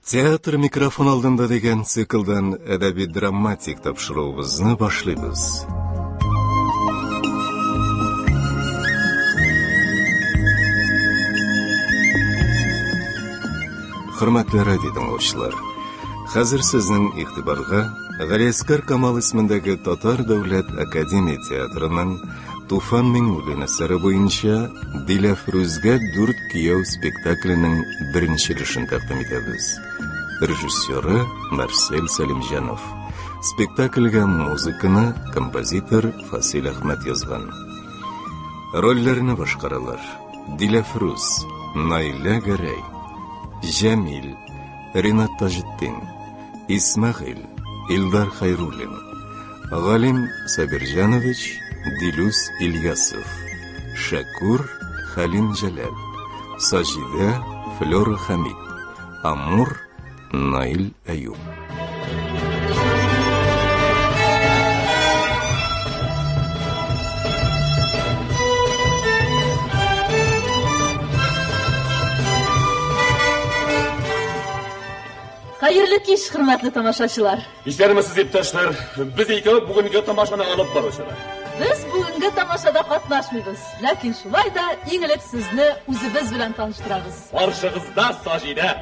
Театр микрофон алдында дигән циклдан әдәби-драматик тапшыруыбызны башлыйбыз. Хөрмәтле радио тыңлаучылар, хәзер сезнең игътибарга Галиәсгар Камал исемендәге Татар дәүләт академия театрының Туфан Миңнуллин әсәре буенча Диләфрүзгә дүрт кияү спектакленең беренче өлешен тәкъдим итәбез. Режиссеры Марсель Сәлимҗанов. Спектакльгә музыканы композитор Фасил Әхмәт язган. Рольләрне башкаралар: Диләфрүз, Наилә Гәрәй, Җәмил, Ринат Таҗетдин, Исмәгыйль, Илдар Хәйруллин, Галим Сабирҗанович, Дилүс Ильясов, Шәкүр, Хәлим Җәләл, Саҗидә, Флера Хәмид, Амур, Наил Әюп. Хәерле кич, хөрмәтле тамашачылар. Исәнмесез, иптәшләр. Без икәү бүгенге тамашаны алып баручылар. Без бүгенге тамашада катнашмыйбыз, ләкин шулай да иң элек сезне үзебез белән таныштырабыз. Каршыгызда Саҗидә.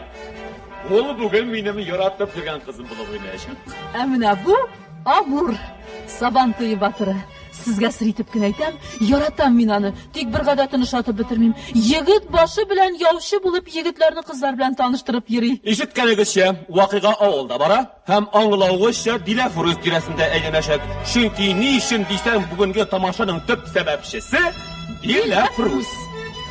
Ул бүген минем яратып йөргән кызым булып уйнаячак. Ә менә бу Амур, Сабан туе батыры. Сезгә сер итеп кенә әйтәм, яратам мин аны, тик бер гадәтен ошатып бетермим. Егет башы белән яучы булып егетләрне кызлар белән таныштырып йөри. Ишеткәнегезчә, вакыйга авылда бара һәм аңлавыгызча Диләфрүз тирәсендә әйләнәчәк. Чөнки ни өчен дисәң, бүгенге тамашаның төп сәбәпчесе Диләфрүз.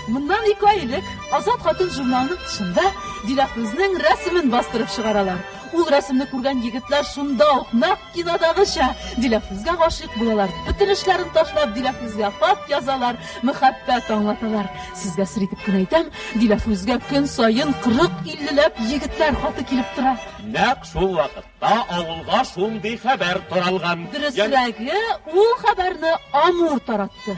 Моннан ике ай элек Азат хатын журналының тышында Диләфрүзнең рәсемен бастырып чыгаралар. Ул рәсемне күргән егетләр шунда ук, нәкъ кинодагыча, Диләфрүзгә гашыйк булалар. Бөтен эшләрен ташлап, Диләфрүзгә хат язалар, мәхәббәт аңлаталар. Сезгә сер итеп кенә әйтәм, Диләфрүзгә көн саен кырык-иллеләп егетләр хаты килеп тора. Нәкъ шул вакытта авылга шундый хәбәр таралган. Дөресрәге, ул хәбәрне Амур таратты.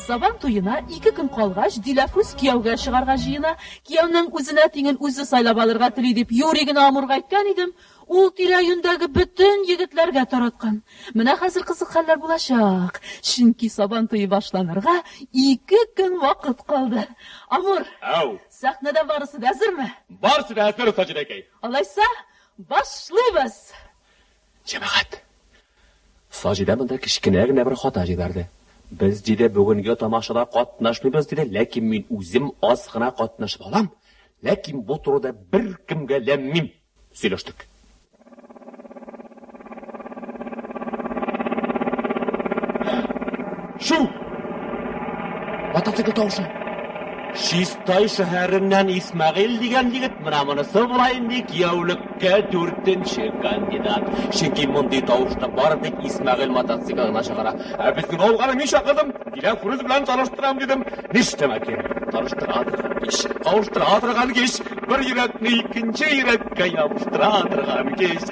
Сабан туена ике көн калгач, Диләфрүз кияүгә чыгарга җыена. Кияүнең үзенә тиңен үзе сайлап алырга тели дип юри генә Амурга әйткән идем, ул тирә-юньдәге бөтен егетләргә тараткан. Менә хәзер кызык хәлләр булачак, чөнки Сабан туе башланырга ике көн вакыт калды. Амур, Әү. сәхнәдә барысы да әзерме? Барысы да әзер, Саҗидәкәй. Алайса, башлыйбыз! Җәмәгать! Саҗидә монда кечкенә генә бер хата җибәрде. Без, диде, бүгенге тамашада катнашмыйбыз, диде, ләкин мин үзем аз гына катнашып алам, ләкин бу турыда беркемгә ләм-мим. Сөйләштек. Шу! Мотоцикл тавышы. Чистай шәһәреннән Исмәгыйль дигән егет, менә монысы була инде кияүлеккә дүртенче кандидат. Чөнки мондый тавышны бары тик Исмәгыйль мотоциклы гына чыгара. Ә безнең авылга мин чакырдым, Диләфрүз белән таныштырам дидем. Нишләмәк кирәк? Таныштыра торган кич, кавыштыра торган кич, бер йөрәкне икенче йөрәккә ябыштыра торган кич.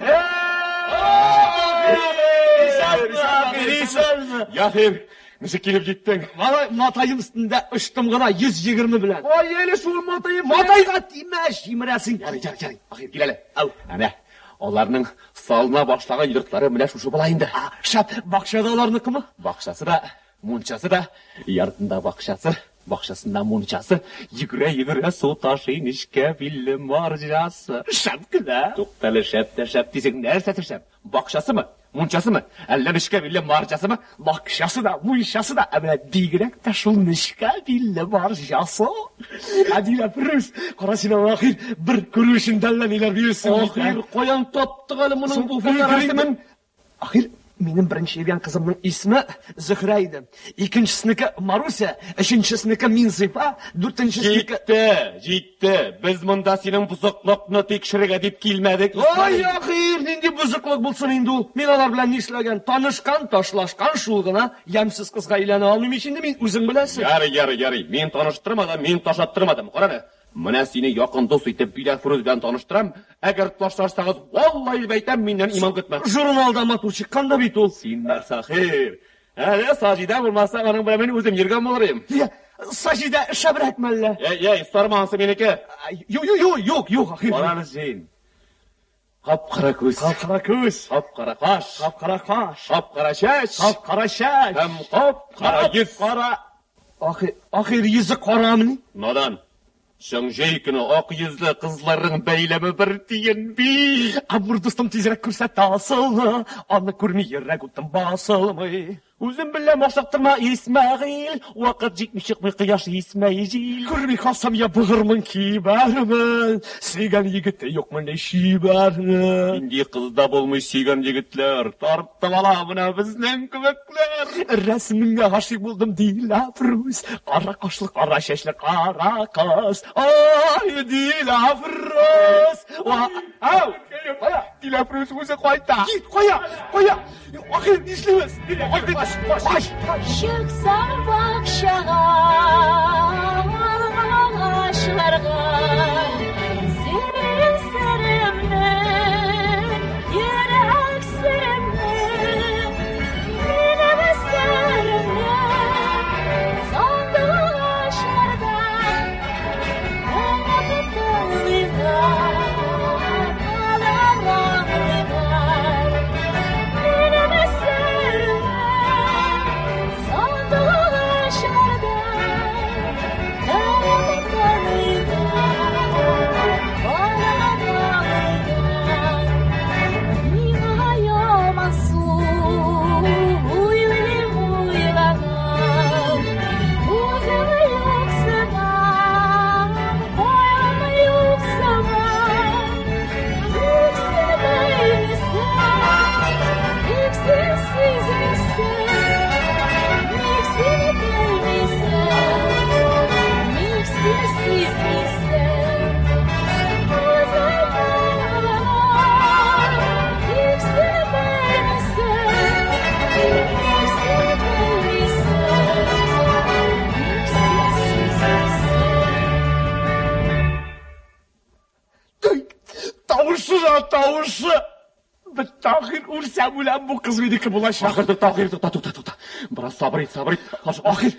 Яхин, ничек килеп җиттең? Малай, матаем өстендә очтым гына 120 белән. Ай, әле шул матаем. Матайга тимә, җимерәсең. Ярый, ярый, ярый. Ахир, кил әле. Ау, әнә. Аларның салына башлаган йортлары менә шушы була инде. Шәп, бакчада аларныкымы? Бакчасы да, мунчасы да, яртында бакчасы, бакчасында мунчасы, йөгерә-йөгерә су ташый нечкә билле марҗасы. Шәп кенә. Туктале, шәп тә шәп дисең, нәрсәсе шәп? Бакчасымы? Мунчасымы? Әллә нечкә билле марҗасымы? Бакчасы да, мунчасы да, ә менә бигрәк тә шул нечкә билле марҗасы. Әдилә Фрүз, кара син аңа ахир, бер күрү өчен дә әллә ниләр бирерсең бит, ә? Ахир, каян таптык әле моның бу Соң, фоторәсемен? Ахир, минем беренче йөргән кызымның исеме Зөһрә иде. Икенчесенеке Маруся, өченчесенеке Минзифа, дүртенчесенеке... Җитте, җитте. Без монда синең бозыклыкны тикшерергә дип килмәдек. Ай, ахир, нинди бозыклык булсын инде ул. Мин алар белән нишләгән? Танышкан, ташлашкан шул гына. Ямьсез кызга әйләнә алмыйм ич инде мин, үзең беләсең. Ярый, ярый, ярый. Мин таныштырмадым, мин ташлаттырмадым. Кара әле, менә сине якын дус итеп Диләфрүз белән таныштырам. Әгәр ташлашсагыз, валлаһи дип әйтәм, миннән иман көтмә. Журналда матур чыккан да бит ул. Син нәрсә, ахир? Әле Саҗидә булмаса, аның белән мин үзем йөргән булыр идем. Я, Саҗидә шәбрәк мәллә? Әй, әй, сармансы минеке. Юк, юк, юк, юк, ахир. Кара әле син. Кап-кара күз. Кап-кара күз. Кап-кара каш. Кап-кара каш. Кап-кара чәч. Кап-кара чәч. Һәм кап-кара йөз. Кара. Ахир, ахир йөзе карамыни? Надан. Соң җәй көне ак йөзле кызларның бәйләме бер тиен бит. Амур дустым тизрәк күрсәт асылны, аны күрми йөрәк утым басылмый. Үзем беләм ашыктырма, Исмәгыйль, вакыт җитми чыкмый кояш исмәй җил. Күрми калсам ябыгырмын кибәрмен, сөйгән егете юкмыни чибәрнең. Нинди кызда булмый сөйгән егетләр, тартып ала менә безнең кебекләр. Рәсемеңә гашыйк булдым, Диләфрүз, кара кашлы, кара чәчле, кара кыз. Ай, Диләфрүз! Ау! Кая? Диләфрүз үзе кайта. Кит, кая? Кая? Ахир, нишлибез? Ахир, кач, кач! Чыксаң бакчага, алмагачларга, синең серемне, йөрәк серемне, минем серемне, сандугачларда онытып тыңлыйлар, алар аңлыйлар. Минем серемне, сандугачларда онытып тыңлыйлар, алар аңлыйлар. Миңа ямансу уйлыйм уйлаган, үзем юксынам, каям юксынам. Ник син белмисең, ник син сизмисең, ник син белмисең, ник син сизмисең. Үзем ağlamam, ник син белмисең, ник син белмисең, ник син сизмисең. Тавышы да тавышы! Бетте, ахир, үлсәм үләм, бу кыз минеке булачак. Ахир, тукта, ахир, тукта, тукта, тукта. Бераз сабыр ит, сабыр ит. Ахир,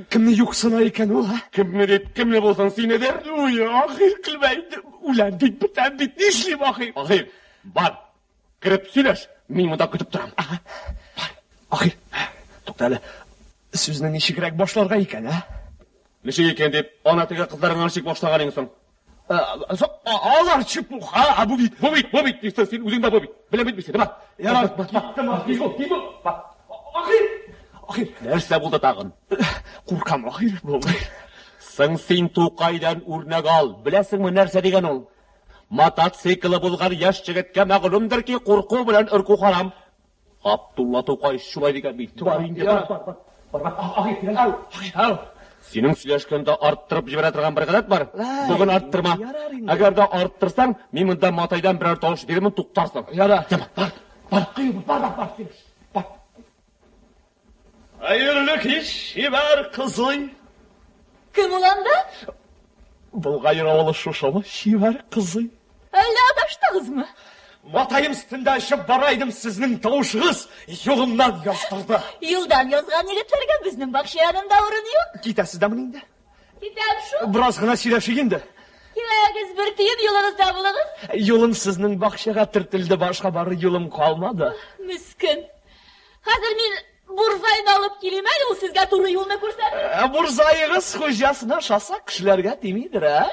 кемне юксына икән ул, а? Кемне дип, кемне булсын синедер? Уй, ахир, көлмә инде. Үләм бит, бетәм бит, нишлим, ахир? Ахир, бар. Кереп сөйләш. Мин монда көтеп торам. Ахир, тукта әле. Сүзне ничегрәк башларга икән, а? Ничек икән дип, ана теге кызларыңа ничек башлаган идең соң? Алар чепуха, а бу бит. Бу бит, бу бит, син үзең дә бу бит. Беләм бит мин сине, бар. Ярар, бар, бар. Тиз бул, тиз бул. Бар. Ахир! Ахир, Нәрсә булды тагын? куркам, ахир, булмый. Соң син Тукайдан үрнәк ал. Беләсеңме нәрсә дигән ул? Мотоциклы булган яшь егеткә мәгълүмдер ки, курку белән өркү харам. Абдулла Тукай шулай дигән бит. Бар инде, бар, бар, бар. Бар, бар. Ахир, Ау, ау. Синең сөйләшкәндә арттырып җибәрә торган бер гадәт бар. Бүген арттырма. Ярар инде. Әгәр дә арттырсаң, мин монда матайдан берәр тавыш бирермен, туктарсың. Ярар. Яма, бар, бар, кыю бул, бар, бар, бар, сөйләш. Бар. Хәерле кич, чибәр кызый. Кем ул анда? Булгайыр авылы шушымы, чибәр кызый? Әллә адаштыгызмы? Матаем өстендә эчеп бара идем, сезнең тавышыгыз юлымнан яздырды. Юлдан язган егетләргә безнең бакча янында урын юк. Китәсез дәме инде? Китәм шул. Бераз гына сөйләшик инде. Киләгез бер тиен юлыгызда булыгыз. Юлым сезнең бакчага төртелде, башка бары юлым калмады. Мискен. Хәзер мин бурзайны алып килим әле, ул сезгә туры юлны күрсәтер. Бурзаегыз хуҗасына ошаса, кешеләргә тимидер, ә?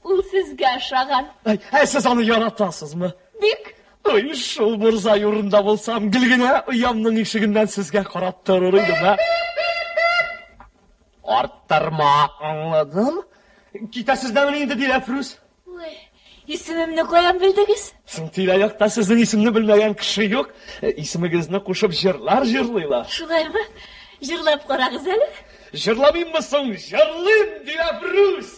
Ул сезгә ошаган. Ай, ә сез аны яратасызмы? Бик. Ой, шул бурзай урында булсам, гел генә оямның ишегеннән сезгә карап торыр идем, ә? Арттырма. Аңладым. Китәсез дәме инде, Диләфрүз? Ой, исемемне каян белдегез? Соң тирә-якта сезнең исемне белмәгән кеше юк. Исемегезне кушып җырлар җырлыйлар. Шулаймы? Җырлап карагыз әле. Җырламыйммы соң? Җырлыйм, Диләфрүз!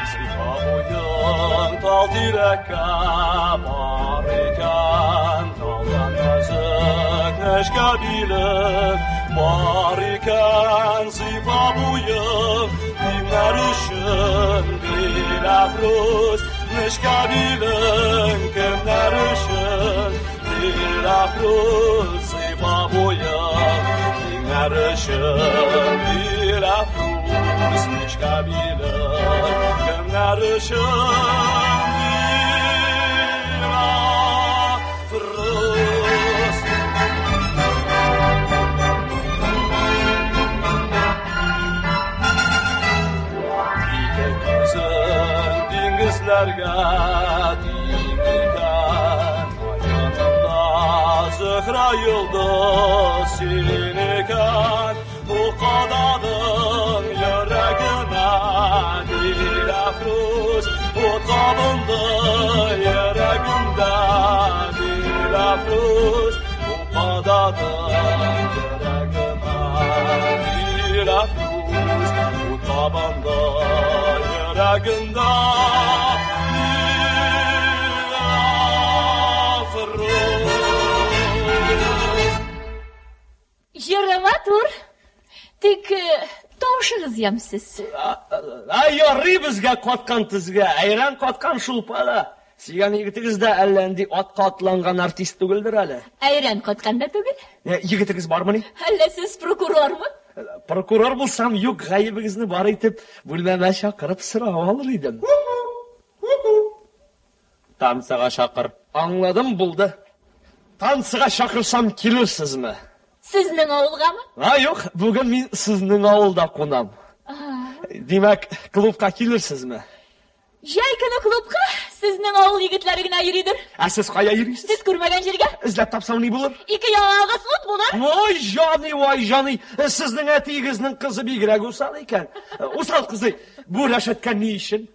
Сыйфа буең тал тирәккә бар икән, талдан нәзек нечкә билең бар икән, сыйфа буең кемнәр өчен, Диләфрүз, нечкә билең кемнәр өчен, Диләфрүз, сыйфа буең кемнәр Кемнәр өчен Диләфрүз нечкә билен, кемнәр өчен Диләфрүз? Ике күзең диңгезләргә тиң икән, Ай янында Зөһрә йолдыз син икән, Ут кададың йөрәгемә, Диләфрүз, ут кабынды йөрәгемдә, Диләфрүз, ут кададың йөрәгемә, Диләфрүз, ут кабынды йөрәгемдә, Диләфрүз. Җыры матур, тик тавышыгыз ямьсез. Ай, ярый безгә каткан тезгә, әйрән каткан шулпа да. Сөйгән егетегез дә әллә нинди атка атланган артист түгелдер әле. Әйрән каткан да түгел. Егетегез бармыни? Әллә сез прокурормы? Прокурор булсам, юк, гаебегезне бар итеп, бүлмәмә чакырып сорау алыр идем. Танцыга чакыр. Аңладым, булды. Танцыга чакырсам, килерсезме? Сезнең авылгамы? А, юк, бүген мин сезнең авылда кунам. Димәк, клубка килерсезме? Җәй көне клубка сезнең авыл егетләре генә йөридер. Ә сез кая йөрисез? Сез күрмәгән җиргә. Эзләп тапсам ни булыр? Ике яңагыз ут булыр. Вай җаный, вай җаный, сезнең әтиегезнең кызы бигрәк усал икән. Усал кызый, бу рәшәткә ни өчен?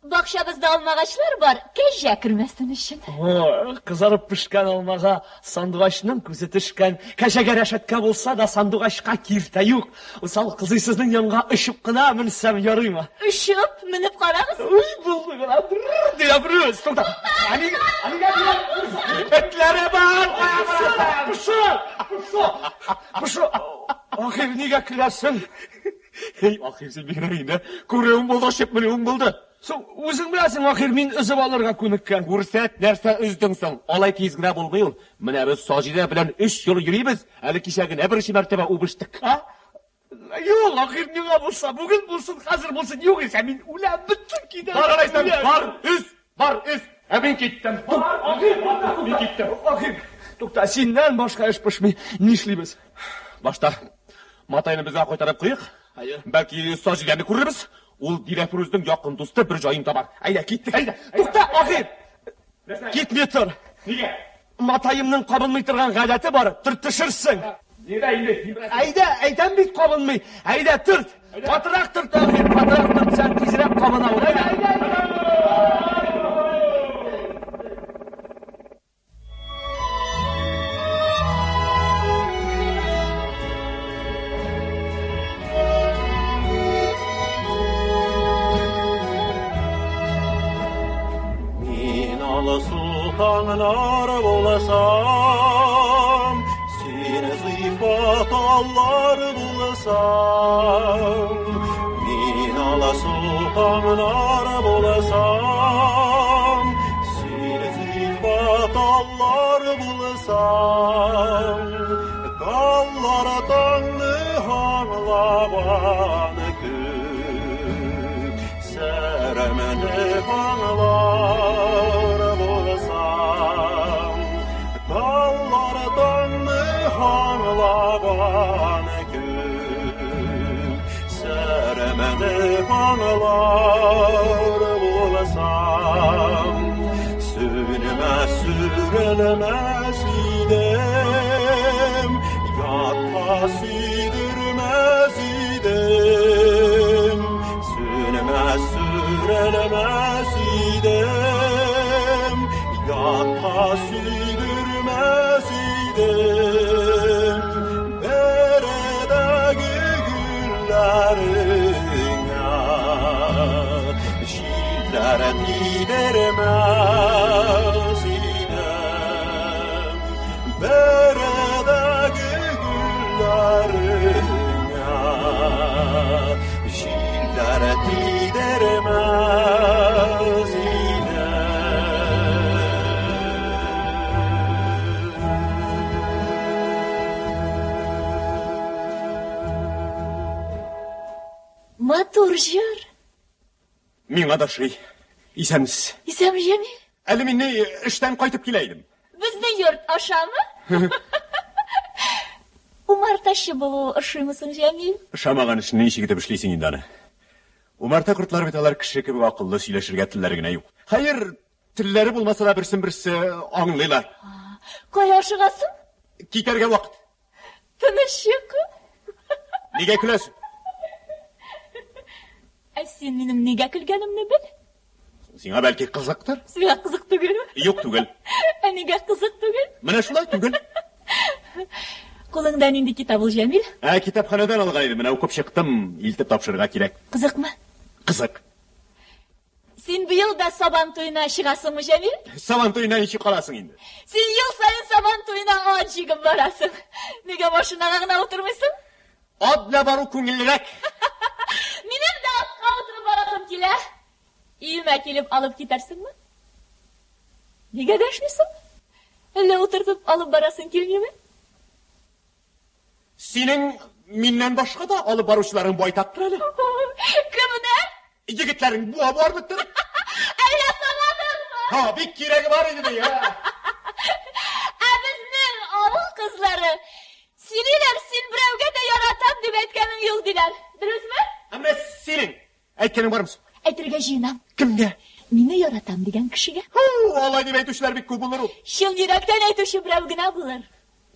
Бакчабызда алмагачлар бар, кәҗә кермәсен өчен. О, кызарып пешкән алмага сандугачның күзе төшкән. Кәҗәгә рәшәткә булса да сандугачка киртә юк. Усал кызый, сезнең янга очып кына менсәм ярыймы? Очып менеп карагыз. Уй, булды гына. Диләфрүз, тукта. Әни, әнигә Этләре бар, кая барасың? Пышы, пышы, пышы. Ахир, нигә көләсең? Эй, Ахир, син бигрәк инде. Күрүең булды, очып менүең булды. Соң, үзең беләсең, Ахир, мин өзеп алырга күнеккән. Күрсәт, нәрсә өздең соң? Алай тиз генә булмый ул. Менә без Саҗидә белән 3 ел йөрибез, әле кичә генә беренче мәртәбә үбештек. А? Юк, Ахир, миңа булса, бүген булсын, хәзер булсын, юк исә мин үләм, беттем, китәм. Бар алайсам, Үләм. бар, өз, бар, өз. Ә мин киттем. Ахир, Мин киттем. Ахир, тукта, синнән башка эш пешми. Нишлибез? Башта матайны безгә кайтарып куйык. Бәлки Саҗидәне күрербез. Ул Диләфрүзнең якын дусты, бер җаен табар. Әйдә, киттек. Әйдә, Тукта, Ахир. Китми тор. Нигә? Матаемның кабынмый торган гадәте бар, төртешерсең. Нигә инде? Әйдә, әйтәм бит кабынмый. Әйдә, төрт. Катырак төрт, Ахир, катырак төртсәң тизрәк кабына ул. Әйдә, әйдә, әйдә. Мин алсу таңнар булсам, син зифа таллар булсаң. Мин алсу таңнар булсам, син зифа таллар булсаң. Таллар таңны аңлаган күк, сәрмәне аңлар булсаң. Таллар таңны аңлаган күк, сәрмәне аңлар булсаң. Sürme sürülmez idem, yatma sürdürmez idem. Sürme sürülmez idem, yatma sürdürmez idem. Beredeki güllerine şiller gidermez idem. Beredeki güllerine şiller gidermez idem. Матур җыр. Миңа да ошый. Исәнмесез. Исәнме, Җәмил? Әле мин ни эштән кайтып килә идем. Безнең йорт ашамы? Умартачы булу ошыймы соң, Җәмил? Ошамаган эшне ничек итеп эшлисең инде аны? Умарта кортлары бит алар кеше кебек акыллы, сөйләшергә телләре генә юк. Хәер, телләре булмаса да берсен-берсе аңлыйлар. Кая ашыгасың? Китәргә вакыт. Тыныч йокы. Нигә көләсең? Ә син минем нигә көлгәнемне бел. Сиңа бәлки кызыктыр? Сиңа кызык түгелме? Юк түгел. Ә нигә кызык түгел? Менә шулай түгел. Кулыңда нинди китап ул, Җәмил? Ә китапханәдән алган идем, менә укып чыктым, илтеп тапшырырга кирәк. Кызыкмы? Кызык. Син быел да Сабан туена чыгасыңмы, Җәмил? Сабан туена ничек каласың инде? Син ел саен Сабан туена ат җигеп барасың. Нигә машинага гына утырмыйсың? Ат белән бару күңеллерәк. Минем дә атка утырып барасым килә. Өемә килеп алып китәрсеңме? Нигә дәшмисең? Әллә утыртып алып барасың килмиме? Синең миннән башка да алып баручыларың байтактыр әле. Кемнәр? Егетләрең буа буарлыктыр. Әллә санадыңмы? Һа, бик кирәге бар иде ди. Ә безнең авыл кызлары сөйлиләр, син берәүгә дә яратам дип әйткәнең юк диләр. Дөресме? Ә менә синең әйткәнең бармы соң? Әйтергә җыенам. Кемгә? Мине яратам дигән кешегә. Һу, алай дип әйтүчеләр бик күп булыр ул. Чын йөрәктән әйтүче берәү генә булыр.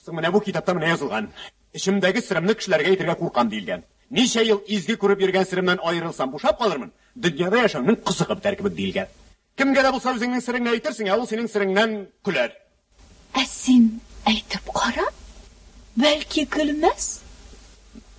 Соң менә бу китапта менә язылган. Эчемдәге серемне кешеләргә әйтергә куркам диелгән. Ничә ел изге күреп йөргән серемнән аерылсам бушап калырмын, дөньяда яшәүнең кызыгы бетәр кебек диелгән. Кемгә дә булса үзеңнең сереңне әйтерсең, ә ул синең сереңнән көләр. Ә син әйтеп кара, бәлки көлмәс?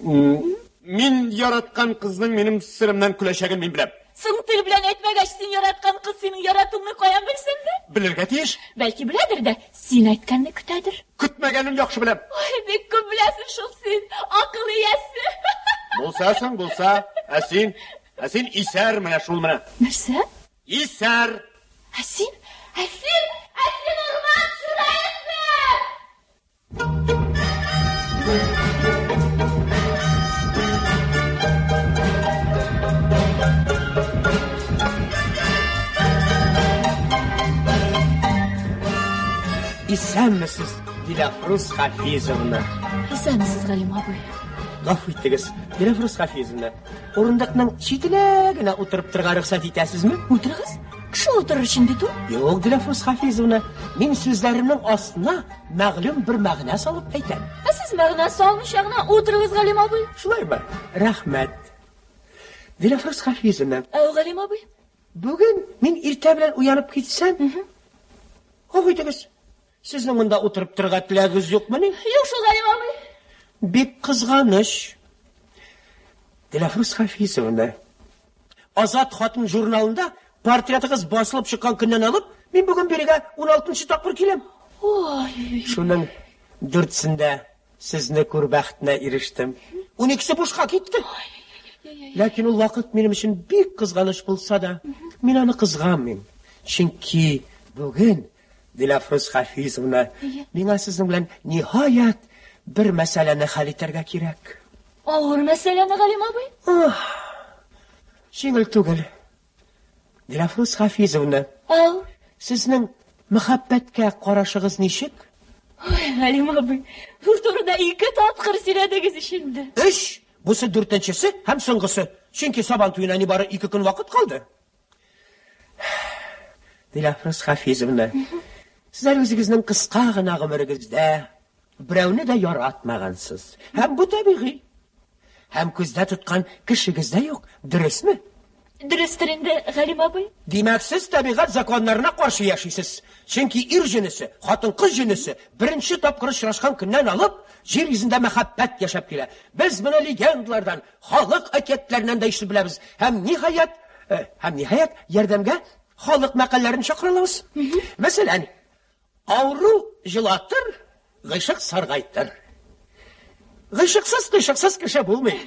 Мин яраткан кызның минем серемнән көләчәген мин беләм. Соң тел белән әйтмәгәч, син яраткан кыз синең яратуыңны каян белсен дә? Белергә тиеш. Бәлки беләдер дә, син әйткәнне көтәдер. Көтмәгәнен яхшы беләм. Ой, бик күп беләсең шул син, акыл иясе. Булса соң, булса. Ә син? Ә син исәр менә шул менә. Нәрсә? Исәр! Ә син? Ә син? Ә син урман шураесы! Исәнмесез, Диләфрүз Хафизовна. Исәнмесез, Галим абый. Гафу итегез, Диләфрүз Хафизовна. Урындыкның читенә генә утырып торырга рөхсәт итәсезме? Утырыгыз. Кеше утырыр өчен бит ул. Юк, Диләфрүз Хафизовна, мин сүзләремнең астына мәгълүм бер мәгънә салып әйтәм. Ә сез мәгънә салмыйча гына утырыгыз, Галим абый. Шулаймы? Рәхмәт. Диләфрүз Хафизовна. Әү, Галим абый. Бүген мин иртә белән уянып китсәм, гафу итегез. Сезнең монда утырып торырга теләгегез юкмыни? Юк шул, Галим абый. Бик кызганыч. Диләфрүз Хафизовна, Азат хатын журналында портретыгыз басылып чыккан көннән алып, мин бүген бирегә 16 тапкыр киләм. Ой. Шуның дүртсендә сезне күрү бәхетенә ирештем. 12-се бушка китте. Ләкин ул вакыт минем өчен бик кызганыч булса да, мин аны кызганмыйм. Чөнки бүген Диләфрүз Хафизовна, миңа сезнең белән ниһаять бер мәсьәләне хәл итәргә кирәк. Авыр мәсьәләме, Галим абый? Ох, җиңел түгел. Диләфрүз Хафизовна, Ау. Сезнең мәхәббәткә карашыгыз ничек? Ой, Галим абый, бу турыда ике тапкыр сөйләдегез ич инде. Өч, бусы дүртенчесе һәм соңгысы. Чөнки Сабан туена нибары ике көн вакыт калды. Диләфрүз Хафизовна, сез әле үзегезнең кыска гына гомерегездә берәүне дә яратмагансыз. Һәм бу табигый. Һәм күздә тоткан кешегез дә юк, дөресме? Дөрестер инде, Галим абый. Димәк, сез табигать законнарына каршы яшисез. Чөнки ир җенесе, хатын-кыз җенесе беренче тапкыр очрашкан көннән алып, җир йөзендә мәхәббәт яшәп килә. Без моны легендалардан, халык әкиятләреннән дә ишетеп беләбез. Һәм ниһаять, э, һәм ниһаять, ярдәмгә халык мәкальләрен чакыра алабыз. Мәсәлән, авыру җылатыр, гыйшык саргайтыр. Гыйшыксыз, гыйшыксыз кеше булмый.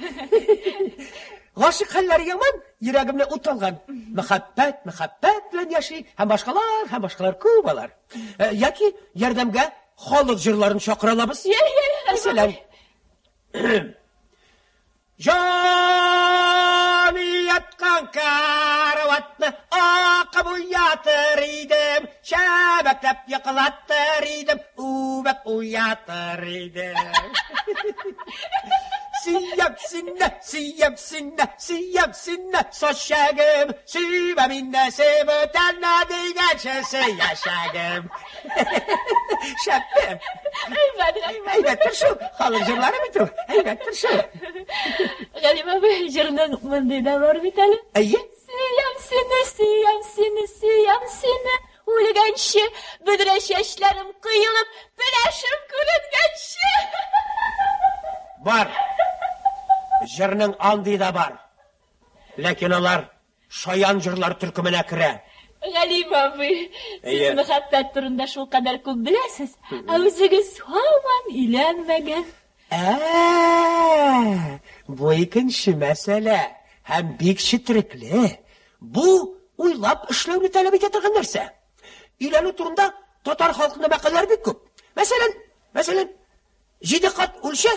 Гашык хәлләре яман, йөрәгемне ут алган. Мәхәббәт, мәхәббәт белән яши һәм башкалар, һәм башкалар күп алар. Э, яки ярдәмгә халык җырларын чакыра алабыз. Мәсәлән, Җан! Сөеп йоклатыр идем, үбеп уятыр идем. Сөям сине, сөям сине, сөям сине, сочагым, сөймә мине, сөймә дигәнче сөячәгем. Шәпме? Әйбәт, әйбәт. Әйбәттер шул, халык җырлары бит ул. Әйбәттер шул. Галим абый, җырның мондый да бар бит әле. Әйе. Сөям сине, сөям сине, сөям сине. Үлгәнче, бөдрә чәчләрем коелып, пеләшем күренгәнче. Бар. Җырның андый да бар. Ләкин алар шаян җырлар төркеменә керә. Галим абый, Әйе. сез мәхәббәт турында шулкадәр күп беләсез, ә үзегез һаман өйләнмәгән. Ә, бу икенче мәсьәлә һәм бик четерекле. Бу уйлап эшләүне таләп итә торган нәрсә. Өйләнү турында татар халкында мәкальләр бик күп. Мәсәлән, мәсәлән, җиде кат үлчә,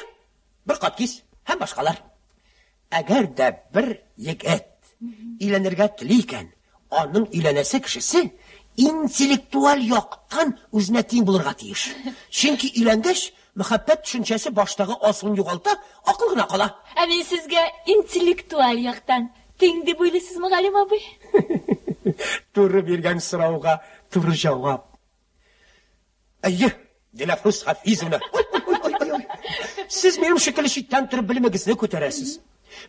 бер кат кис һәм башкалар. Әгәр дә бер егет өйләнергә тели икән, аның өйләнәсе кешесе интеллектуаль яктан үзенә тиң булырга тиеш. Чөнки өйләнгәч, мәхәббәт төшенчәсе баштагы асылын югалта, акыл гына кала. Ә мин сезгә интеллектуаль яктан тиң дип уйлыйсызмы, Галим абый? Туры биргән сорауга туры җавап. Әйе, Диләфрүз Хафизовна. Ой, ой, ой, ой, ой. Сез минем шикелле читтән торып белемегезне күтәрәсез.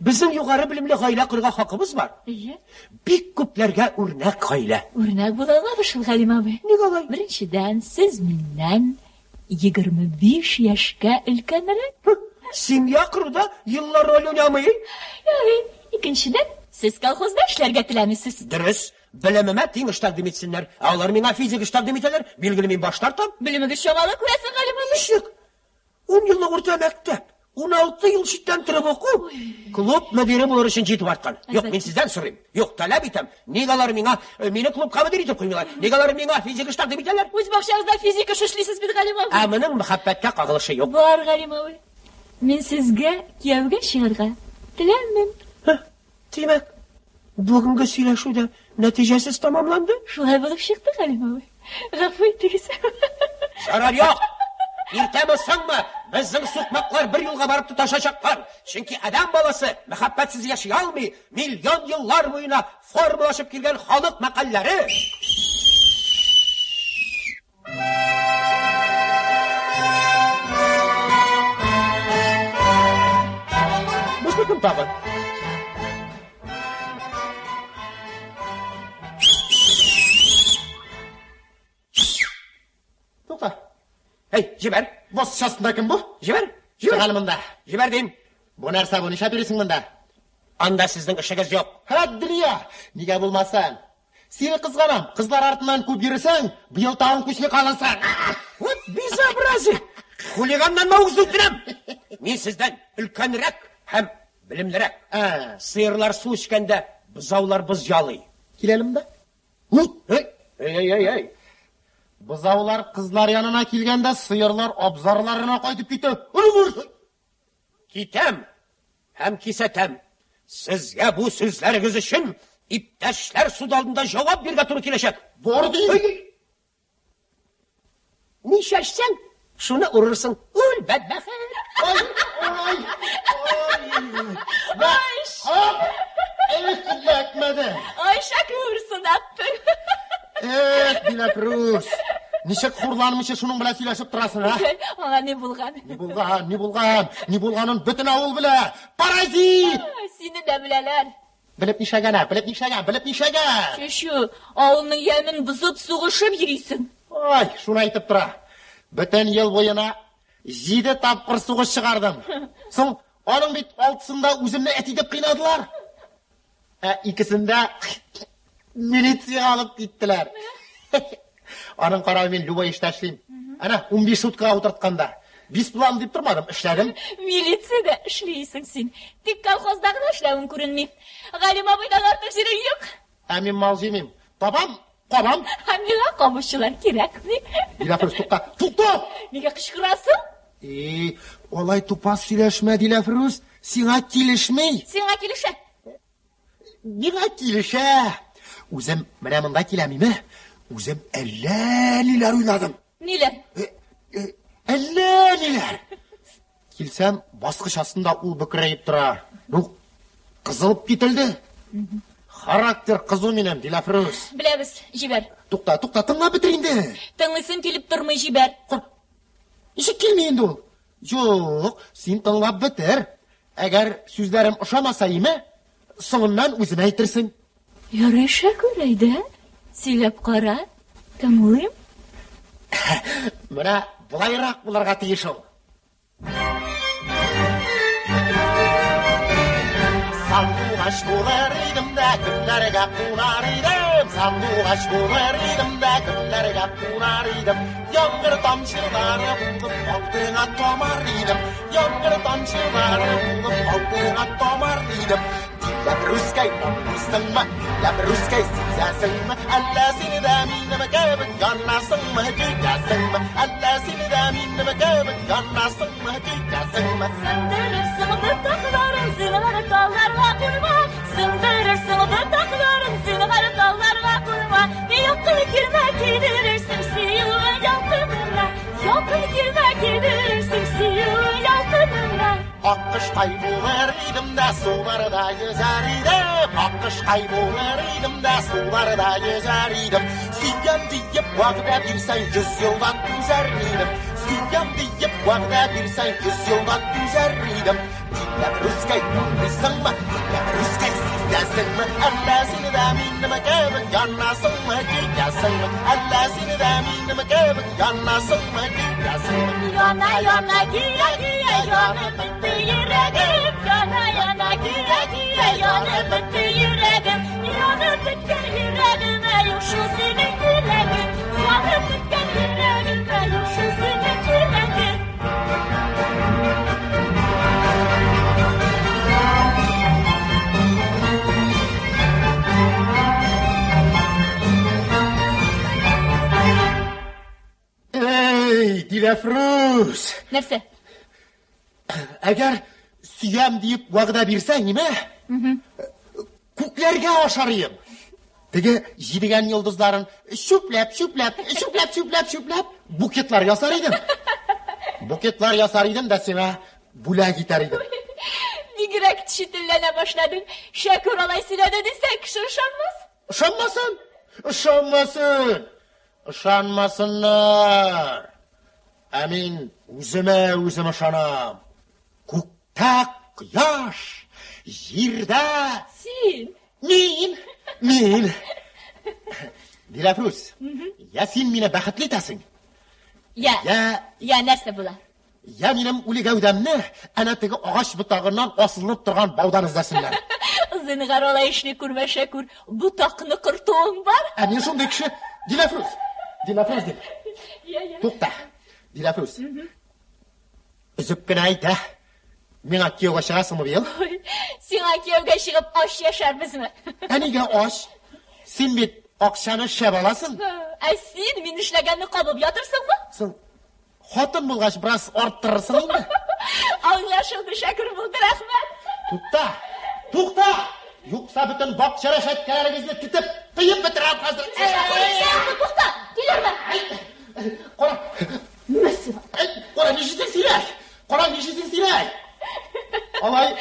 Безнең югары белемле гаилә корырга хакыбыз бар. Әйе. Бик күпләргә үрнәк гаилә. Үрнәк була алабыз шул, Галим абый. Ник алай? Беренчедән, сез миннән 25 яшькә өлкәнрәк. Семья коруда еллар роль уйнамый. Ярый. Икенчедән, сез колхозда эшләргә теләмисез. Дөрес, белемемә тиң эш тәкъдим итсеннәр. Ә алар миңа физик эш тәкъдим итәләр. Билгеле мин баш тартам. Белемегез чамалы күрәсең, Галим абый. Ничек? 10 еллык урта мәктәп, 16 ел читтән торып уку, клуб мөдире булыр өчен җитеп арткан. Юк, мин сездән сорыйм. Юк, таләп итәм. Ник алар миңа э, мине клубка мөдир итеп куймыйлар? Ник алар миңа физик эш тәкъдим итәләр? Үз бакчагызда физик эш эшлисез бит, Галим абый. Ә моның мәхәббәткә кагылышы юк. Бар, Галим абый. Мин сезгә кияүгә чыгарга теләмим. Һы, Димәк, бүгенге сөйләшү дә нәтиҗәсез тәмамланды? Шулай булып чыкты, Галим абый. Гафу итегез. Зарар юк. Иртәме соңмы безнең сукмаклар бер юлга барып тоташачаклар. Чөнки адәм баласы мәхәббәтсез яши алмый. Миллион еллар буена формалашып килгән халык мәкальләре. Бу кем тагы? Тукта. Эй, җибәр. Босчасында кем бу? Җибәр. Чык Җибәр. әле монда. Җибәр дим. Бу нәрсә бу? Нишләп йөрисең монда? Анда сезнең эшегез юк. Һәт дөнья! Нигә булмасын? Сине кызганам. Кызлар артыннан күп йөресәң, быел тагын күчми калырсың. Вот безобразие! Хулиганнан үгез үтерәм. Мин сездән өлкәнрәк һәм белемлерәк. Ә, Сыерлар су эчкәндә бозаулар боз ялый. кил әле монда. Эй, эй, эй, эй. Бозаулар кызлар янына килгәндә, сыерлар абзарларына кайтып китә. Ыры-ыры! Китәм һәм кисәтәм. Сезгә бу сүзләрегез өчен иптәшләр суд алдында җавап бирергә туры киләчәк. Бар дим. Эй, эй. Ни чәчсәң, шуны урырсың. Үл, бәдбәхет. Ай, ай, ай. Ай, Ап! Эх, эләкмәде. Ай, Шәкүр, сынаттың. Эх, Диләфрүз. Ничек хурланмыйча шуның белән сөйләшеп торасың, а? Аңа ни булган? Ни булган, ни булган, ни булганын бөтен авыл белә. Паразит! Ай, Сине дә беләләр. Белеп нишләгән, ә? Белеп нишләгән, белеп нишләгән? Чүчү, авылның ямен бозып сугышып йөрисең. Ай, шуны әйтеп тора. Бөтен ел буена җиде тапкыр сугыш чыгардым. Соң, аның бит алтысында үземне эт итеп кыйнадылар. Ә икесендә милициягә алып киттеләр. Аның каравы мин любой эштә эшлим. Әнә, 15 суткага утыртканда. Бесплан дип тормадым, эшләдем. Милициядә эшлисең син. Тик колхозда гына эшләвең күренми. Галим абыйдан артык җирең юк. Ә мин мал җыймыйм. Табам, кабам. Ә миңа кабучылар кирәкми. Диләфрүз, тукта. Тукта! Нигә кычкырасың? И, алай тупас сөйләшмә, Диләфрүз. Сиңа килешми. Сиңа килешә. Миңа килешә. Үзем менә монда киләм име? Үзем әллә ниләр уйладым. Ниләр? Әллә ниләр. Килсәм, баскыч астында ул бөкрәеп тора. Ну, кызылып кителде. Характер кызу минем, Диләфрүз. Беләбез, җибәр. Тукта, тукта, тыңлап бетер инде. Тыңлыйсым килеп тормый, җибәр. Ничек килми инде ул? Юк, син тыңлап бетер. Әгәр сүзләрем ошамаса име, соңыннан үземә әйтерсең. Ярый, Шәкүр, әйдә, сөйләп кара, тыңлыйм. Менә болайрак булырга тиеш ул. Сандугач булыр идем дә, гөлләргә кунар идем. Сандугач булыр идем дә, гөлләргә кунар идем. Яңгыр тамчылары булып алдыңа тамар идем. Яңгыр тамчылары булып алдыңа тамар идем. Диләфрүзкәй, аңлыйсыңмы? Диләфрүзкәй, сизәсеңме? Әллә сине дә минем кебек янасыңмы, көясеңме? Әллә сине дә минем кебек янасыңмы, көясеңме? Сындырырсың ботакларын, зинһар талларга куйма. Сындырырсың ботакларын, зинһар талларга куйма. Якын килмә, килерсең сөю ялкынына. Якын килмә, килерсең сөю ялкынына. Аккоштай булыр идем дә суларда йөзәр идем. Аккоштай булыр идем дә суларда йөзәр идем. Сөям диеп вәгъдә бирсәң, йөз елдан түзәр идем. Сөям диеп вәгъдә бирсәң, йөз елдан түзәр идем. Диләфрүзкәй, аңлыйсыңмы? Диләфрүзкәй, сизәсеңме? Әллә сине дә минем кебек янасыңмы, көясеңме? Әллә сине дә минем кебек янасыңмы, көясеңме? Яна, яна, көя, көя, янып бетте йөрәгем. Яна, яна, көя, көя, янып бетте йөрәгем. Янып беткән йөрәгемә юк шул синең теләгең. Янып беткән йөрәгемә юк шул синең теләгең. Эй, Диләфрүз! Нәрсә? Әгәр сөям диеп вәгъдә бирсәң, ниме? Күкләргә ашар идем. Теге җидегән йолдызларын чүпләп, чүпләп, чүпләп, чүпләп, чүпләп букетлар ясар идем. Букетлар ясар идем дә сиңа бүләк итәр идем. Бигрәк читенләнә башладың. Шәкүр алай сөйләде дисәң, кеше ышанмас. Ышанмасын! Ышанмасын! Ышанмасыннар! Ә мин үземә үзем ышанам. Күктә кояш, җирдә Син. Мин, мин. Диләфрүз, я син мине бәхетле итәсең, Я, я, я нәрсә була? я минем үле гәүдәмне әнә теге агач ботагыннан асылынып торган баудан эзләсеннәр. Зинһар алай эшне күрмә, Шәкүр. Ботакны кыртуың бар. Ә мин шундый кеше. Диләфрүз, Диләфрүз дим. Я, я. Тукта. Диләфрүз. Өзеп кенә әйт, ә? Миңа кияүгә чыгасыңмы быел? Ой, сиңа кияүгә чыгып аш яшәрбезме? Ә нигә аш? Син бит акчаны шәп аласың. Ә син мин эшләгәнне кабып ятырсыңмы? Соң хатын булгач бераз арттырырсың инде. Аңлашылды, Шәкүр булды, рәхмәт. Тукта! Тукта! Юкса бөтен бакча рәшәткәләрегезне тетеп, тыеп бетерәм хәзер. Шәкүр, Шәкүр, тукта! Килерме? Кара, Мәсьәлә. әй, кара, нишлисең син? әй? Кара, нишлисең син? әй? Алай,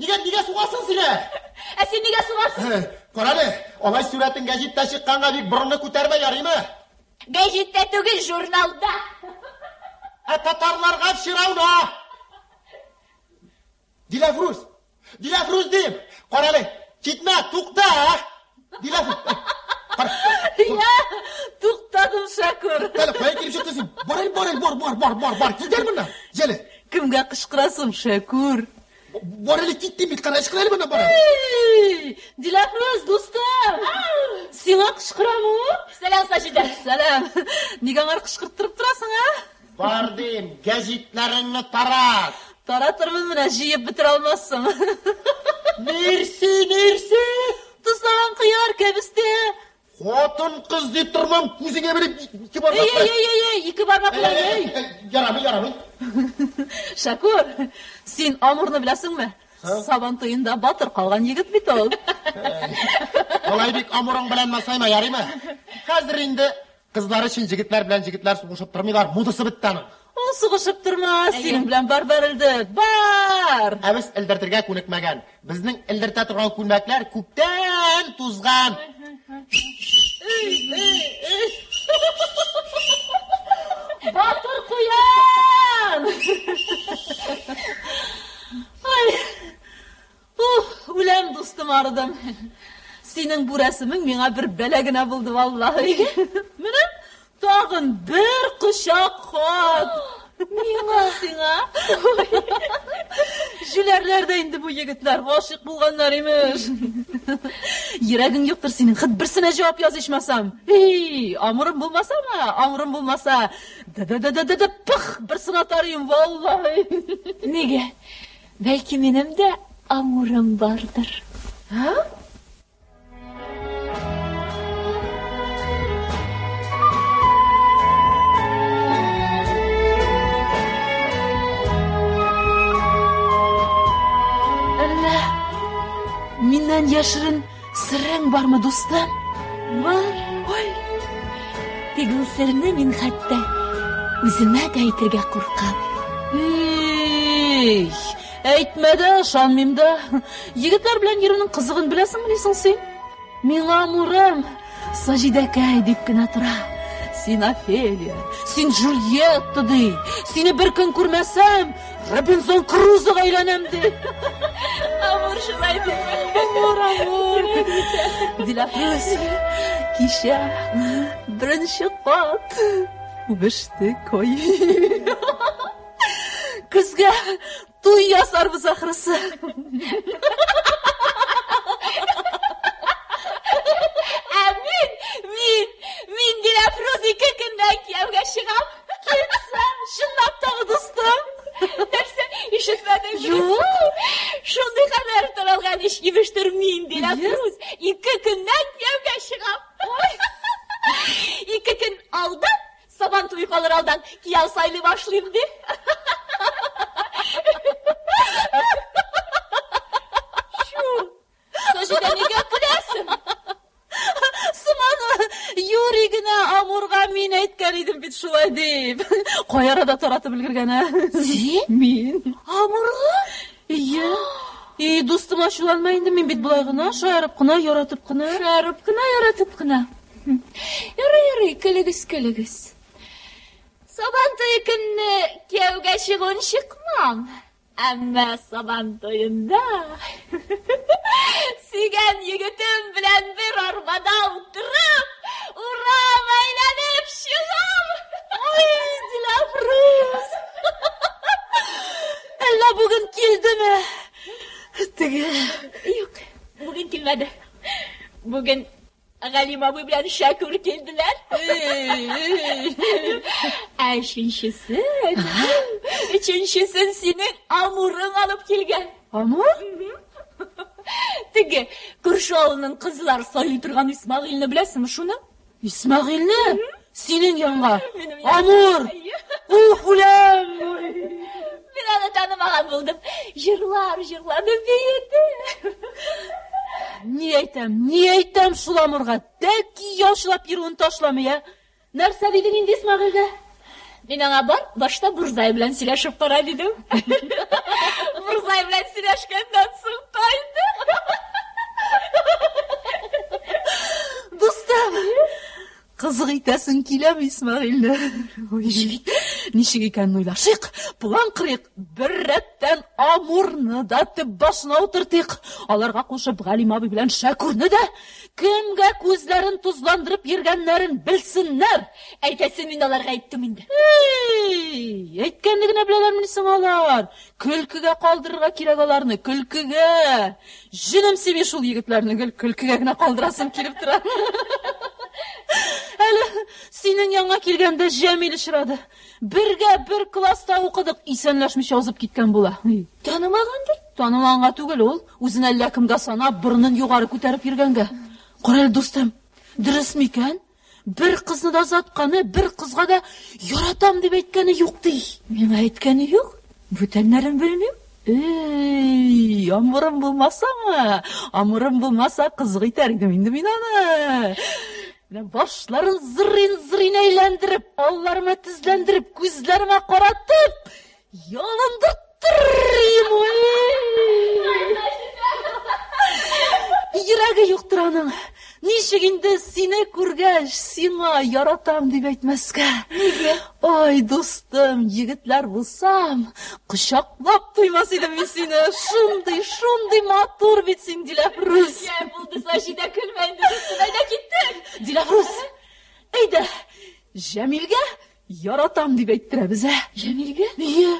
нигә, нигә сугасың син? әй? Ә син нигә сугасың? Кара әле, алай сурәтең гәҗиттә чыкканга бик борынны күтәрмә, ярыймы? Гәҗиттә түгел, журналда. Ә татарларга все равно. Диләфрүз, Диләфрүз дим. Кара әле, китмә, тукта. Диләфрүз. Кара. Я, туктадым, Шәкүр. Әле кая килеп чыктың син? Бар әле, бар әле, бар, бар, бар, бар, бар. Кит әле моннан. Җәле. Кемгә кычкырасың, Шәкүр? Бар әле кит дим бит, кара, ычкын әле моннан, бар әле. Эй, Диләфрүз, дустым! Сиңа кычкырам ул? Сәлам, Саҗидә. Сәлам. Нигә аңар кычкырттырып торасың, а? Бар дим, гәҗитләреңне тарат. Таратырмын менә, җыеп бетерә алмассың. Нирсе, нирсе? Тозлаган кыяр, кәбестә. Хатын кыз дип тормам, күзеңә белеп ике бармак Эй, белән. эй, эй, эй, ике бармак белән, Эй, эй. эй, Ярамый, ярамый. Шәкүр, син Амурны беләсеңме? Сабан туенда батыр калган егет бит ул. Алай бик Амурың белән масайма, ярыймы? Хәзер инде кызлар өчен җегетләр белән җегетләр сугышып тормыйлар, модасы бетте аның. Ул сугышып тормас, синең белән бар бәрелдек. Бар! Ә без элдертергә күнекмәгән. Безнең элдертә торган күлмәкләр күптән тузган. Батыр куян! Ай! Уф, үләм, дустым, арыдым. Синең бу рәсемең миңа бер бәла генә булды, валлаһи. Менә тагын бер кочак хат. Миңа сиңа. Җүләрләр дә инде бу егетләр, гашыйк булганнар имеш. Йөрәгең юктыр синең, хет берсенә җавап яз ичмасам. Һи, амырым булмасамы? Амырым булмаса, да-да-да-да-да, пых, берсен атар идем, валлаһи. Нигә? Бәлки минем дә Амурым бардыр. Ә? Әллә миннән яшерен серең бармы, дустым? Бар. Ой, Тик ул серне мин хәтта үземә дә әйтергә куркам. Эй, әйтмә дә, ышанмыйм да. Егетләр белән йөрүнең кызыгын беләсеңмени соң син? Миңа Амурым Саҗидәкәй дип кенә тора. Син Офелия, син Джульетта ди. Сине бер көн күрмәсәм, Робинзон Крузога әйләнәм ди. Амур шулай ди. Амур, Амур. Диләфрүз, кичә беренче кат үбештек. Ой. Көзгә туй ясарбыз ахрысы. Ә мин, мин, мин Диләфрүз ике көннән кияүгә чыгам. Китсәм, чынлап тагы дустым. Нәрсә, ишетмәдең? Юк. Шундый хәбәр таралган ич, имештер, мин Диләфрүз ике көннән кияүгә чыгам. Ике көн алдан, Сабан туе калыр алдан, кияү сайлый башлыйм ди. Чү, Саҗидә, нигә көләсең? Соң аны юри генә Амурга мин әйткән идем бит шулай дип. Кай арада таратып өлгергән, ә? Син? Мин. Амурга? Ие. И, дустым, ачуланма инде, мин бит болай гына, шаярып кына, яратып кына. Шаярып кына, яратып кына. Ярый, ярый, көлегез, көлегез. Сабан туе көнне кияүгә чыгуын чыкмам. Әмма Сабан туенда сөйгән егетем белән бер арбада утырып, урам әйләнеп чыгам. Ой, Диләфрүз! Әллә бүген килдеме? Теге. Юк, бүген килмәде. Бүген Галим абый белән Шәкүр килделәр. Ә өченчесен, өченчесен синең Амурың алып килгән. Амур? Теге күрше авылның кызлар сайлый торган Исмәгыйльне беләсеңме шуны? Исмәгыйльне? Синең янга. Минем янга. Амур! Уф, үләм! Мин аны танымаган булдым. Җырлар җырлады, биеде. Ни әйтәм, ни әйтәм шул Амурга? Тәки ялчылап йөрүен ташламый, ә? Нәрсә дидең инде Исмәгыйльгә? Мин аңа бар, башта Бурзай белән сөйләшеп кара дидем. Бурзай белән сөйләшкәннән соң кайтты. Дустым, кызык итәсең киләме Исмәгыйльне? Ой, ничек икәнен уйлашыйк, план корыйк, бер рәттән Амурны да төп башына утыртыйк. Аларга кушып Галим абый белән Шәкүрне дә кемгә күзләрен тозландырып йөргәннәрен белсеннәр. Әйтәсен мин аларга әйттем инде. Эй, әйткәнне генә беләләрмени соң алар? Көлкегә калдырырга кирәк аларны, көлкегә. Җенем сими шул егетләрне гел көлкегә генә калдырасым килеп тора. Әле синең янга килгәндә Җәмил очрады. Бергә бер класста укыдык, исәнләшмичә узып киткән була. Танымагандыр? Танымаганга түгел ул, үзен әллә кемгә санап, борынын югары күтәреп йөргәнгә. Кара әле, дустым, дөрес микән? Бер кызны да озатканы, бер кызга да яратам дип әйткәне юк ди. Миңа әйткәне юк. Бүтәннәрен белмим. Эй, Ой, Амурым булмасамы? Амурым булмаса, кызык итәр идем инде мин аны. Менә башларын зырин-зырин әйләндереп, алларыма тезләндереп, күзләремә каратып, ялындырттырыйм. Йөрәге юктыр аның. Ничек инде сине күргәч, сиңа яратам дип әйтмәскә? Нигә? Ой, дустым, егетләр булсам, кочаклап туймас идем мин сине. Шундый, шундый матур бит син, Диләфрүз. Йә, булды, Саҗидә, көлмә инде, дустым, әйдә киттек. Диләфрүз, әйдә, Җәмилгә яратам дип әйттерәбез, ә? Җәмилгә? Ие.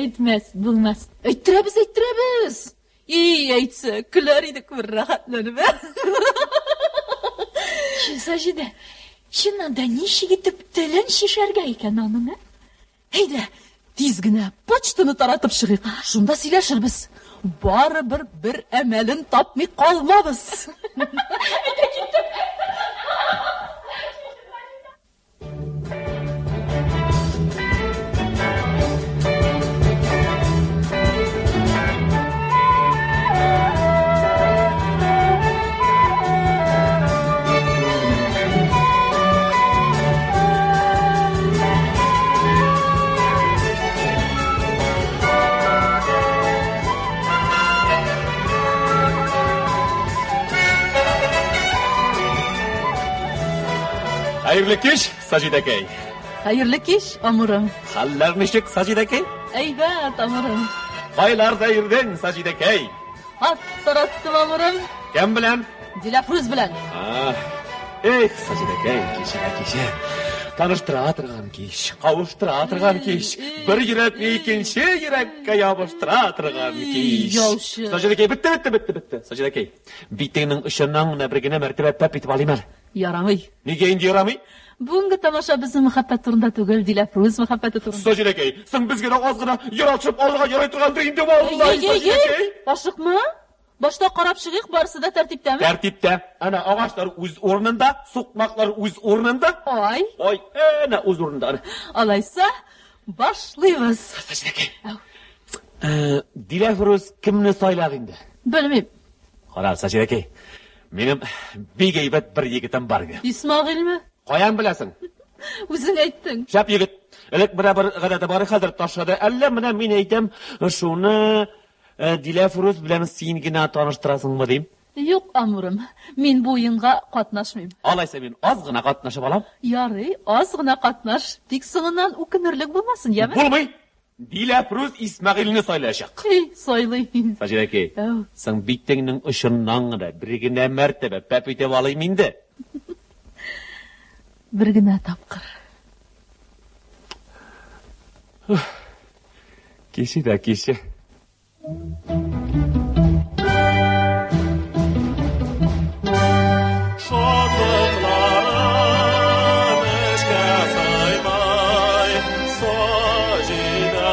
Әйтмәс, булмас. Әйттерәбез, әйттерәбез. И, әйтсә, көләр идек бер рәхәтләнеп, ә? Чын, Саҗидә, чыннан да ничек итеп телен чишәргә икән аның, ә? Әйдә, тиз генә почтаны таратып чыгыйк. Шунда сөйләшербез. Барыбер бер әмәлен тапмый калмабыз. Әйдә, киттек. Хәерле кич, Саҗидәкәй. Хәерле кич, Амурым. Хәлләр ничек, Саҗидәкәй? Әйбәт, Амурым. Кайларда йөрдең, Саҗидәкәй? Хат тараттым, Амурым. Кем белән? Диләфрүз белән. Эх, Саҗидәкәй, кичә, кичә. Таныштыра торган кич, кавыштыра торган кич, бер йөрәкне икенче йөрәккә ябыштыра торган кич. Яучы. Саҗидәкәй, бетте, бетте, бетте, бетте. Саҗидәкәй, битеңнең очыннан гына бер генә мәртәбә пәп итеп алыйм әле. Ярамый. Нигә инде ярамый? Бүгенге тамаша безнең мәхәббәт турында түгел, Диләфрүз мәхәббәте турында. Саҗидәкәй, соң безгә дә аз гына яралшып алырга ярый торгандыр инде, валлаһи, Саҗидәкәй. Ашыкма. Башта карап чыгыйк, барысы да тәртиптәме? Тәртиптә. Әнә агачлар үз урынында, сукмаклар үз урынында. Ай. Ай, әнә үз урынында. Әнә. Алайса, башлыйбыз. Саҗидәкәй. Диләфрүз кемне сайлар инде? Белмим. Кара, Саҗидәкәй, минем бик әйбәт бер егетем бар иде. Исмәгыйльме? Каян беләсең? Үзең әйттең. Шәп егет. Элек менә бер гадәте бар, хәзер ташлады. Әллә менә мин әйтәм, шуны Диләфрүз белән син генә таныштырасыңмы дим? Юк, Амурым, мин бу уенга катнашмыйм. Алайса мин аз гына катнашып алам. Ярый, аз гына катнаш, тик соңыннан үкенерлек булмасын, яме? Булмый. Диләфрүз Исмәгыйльне сайлаячак. Эй, сайлый. Саҗидәкәй, соң битеңнең очыннан гына бер генә мәртәбә пәп итеп алыйм инде. Бер генә тапкыр. Кичә дә кичә. Шатлыкларым эчкә сыймый, Саҗидәм,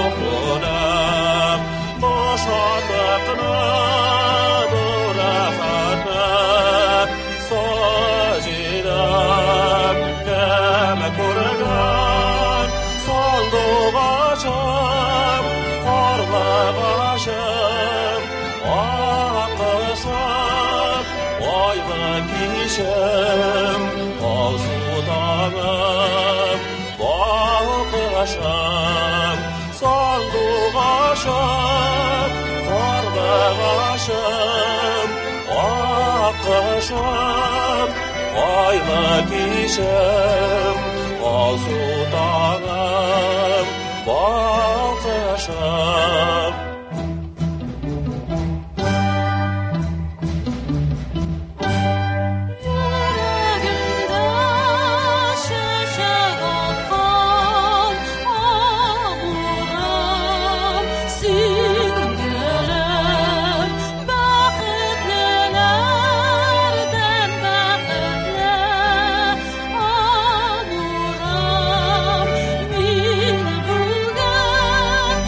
уфуным. Бу шатлыкны, бу рәхәтне, Саҗидәм, кем күргән? Сандугачым, карлыгачым, ак кышым, айлы кичем, алсу таңым, балкышым, сандугачым, карлыгачым, ак кышым, айлы кичем, алсу таңым, балкышым. Йөрәгемдә чәчәк аткан Амурым, син гөлем, бәхетлеләрдән бәхетле Амурым, мин бүген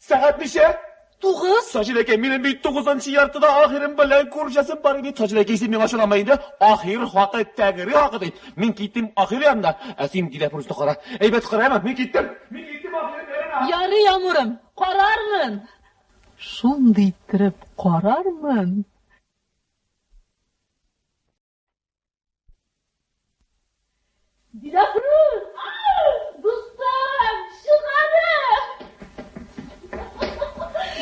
Сәгать ничә? 9. Саҗидәкәй, минем бит тугызынчы яртыда ахирым белән күрешәсем бар иде. Саҗидәкәй, син миңа ышанама инде. Ахир хакы, тәгәри хакы ди. Мин киттем ахир янына. Ә син Диләфрүзне кара. Әйбәт карама, мин киттем. Мин киттем ахирым янына. Ярый, Амурым, карармын. Шундый иттереп карармын. Диләфрүз! Дустым, чык әле!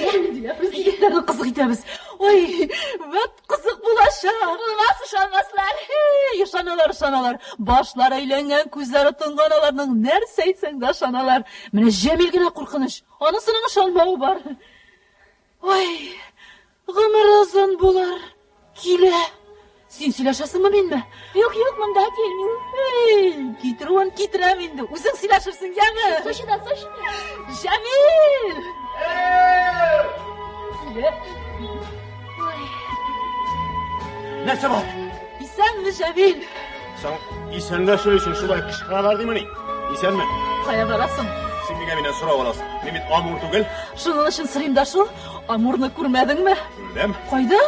Диләфрүз, егетләрне кызык итәбез. Ой, вәт кызык булачак. Булмас, ышанмаслар. Эй, ышаналар, ышаналар. Башлары әйләнгән, күзләре тонган аларның. Нәрсә әйтсәң дә ышаналар. Менә Җәмил генә куркыныч. Анысының ышанмавы бар. Ой, гомер озын булыр. Килә. Син сөйләшәсеңме минме? Юк, юк, монда килми ул. Эй, китерүен китерәм инде. Үзең сөйләшерсең, яме? Сочида, Сочида. Җәмил! Килә. Ой. Нәрсә бар? Исәнме, Җәмил? Соң исәнләшер өчен шулай кычкыралар димени? Исәнме? Кая барасың? Син нигә миннән сорап аласың? Мин бит Амур түгел. Шуның өчен сорыйм да шул. Амурны күрмәдеңме? Күрдем. Кайда?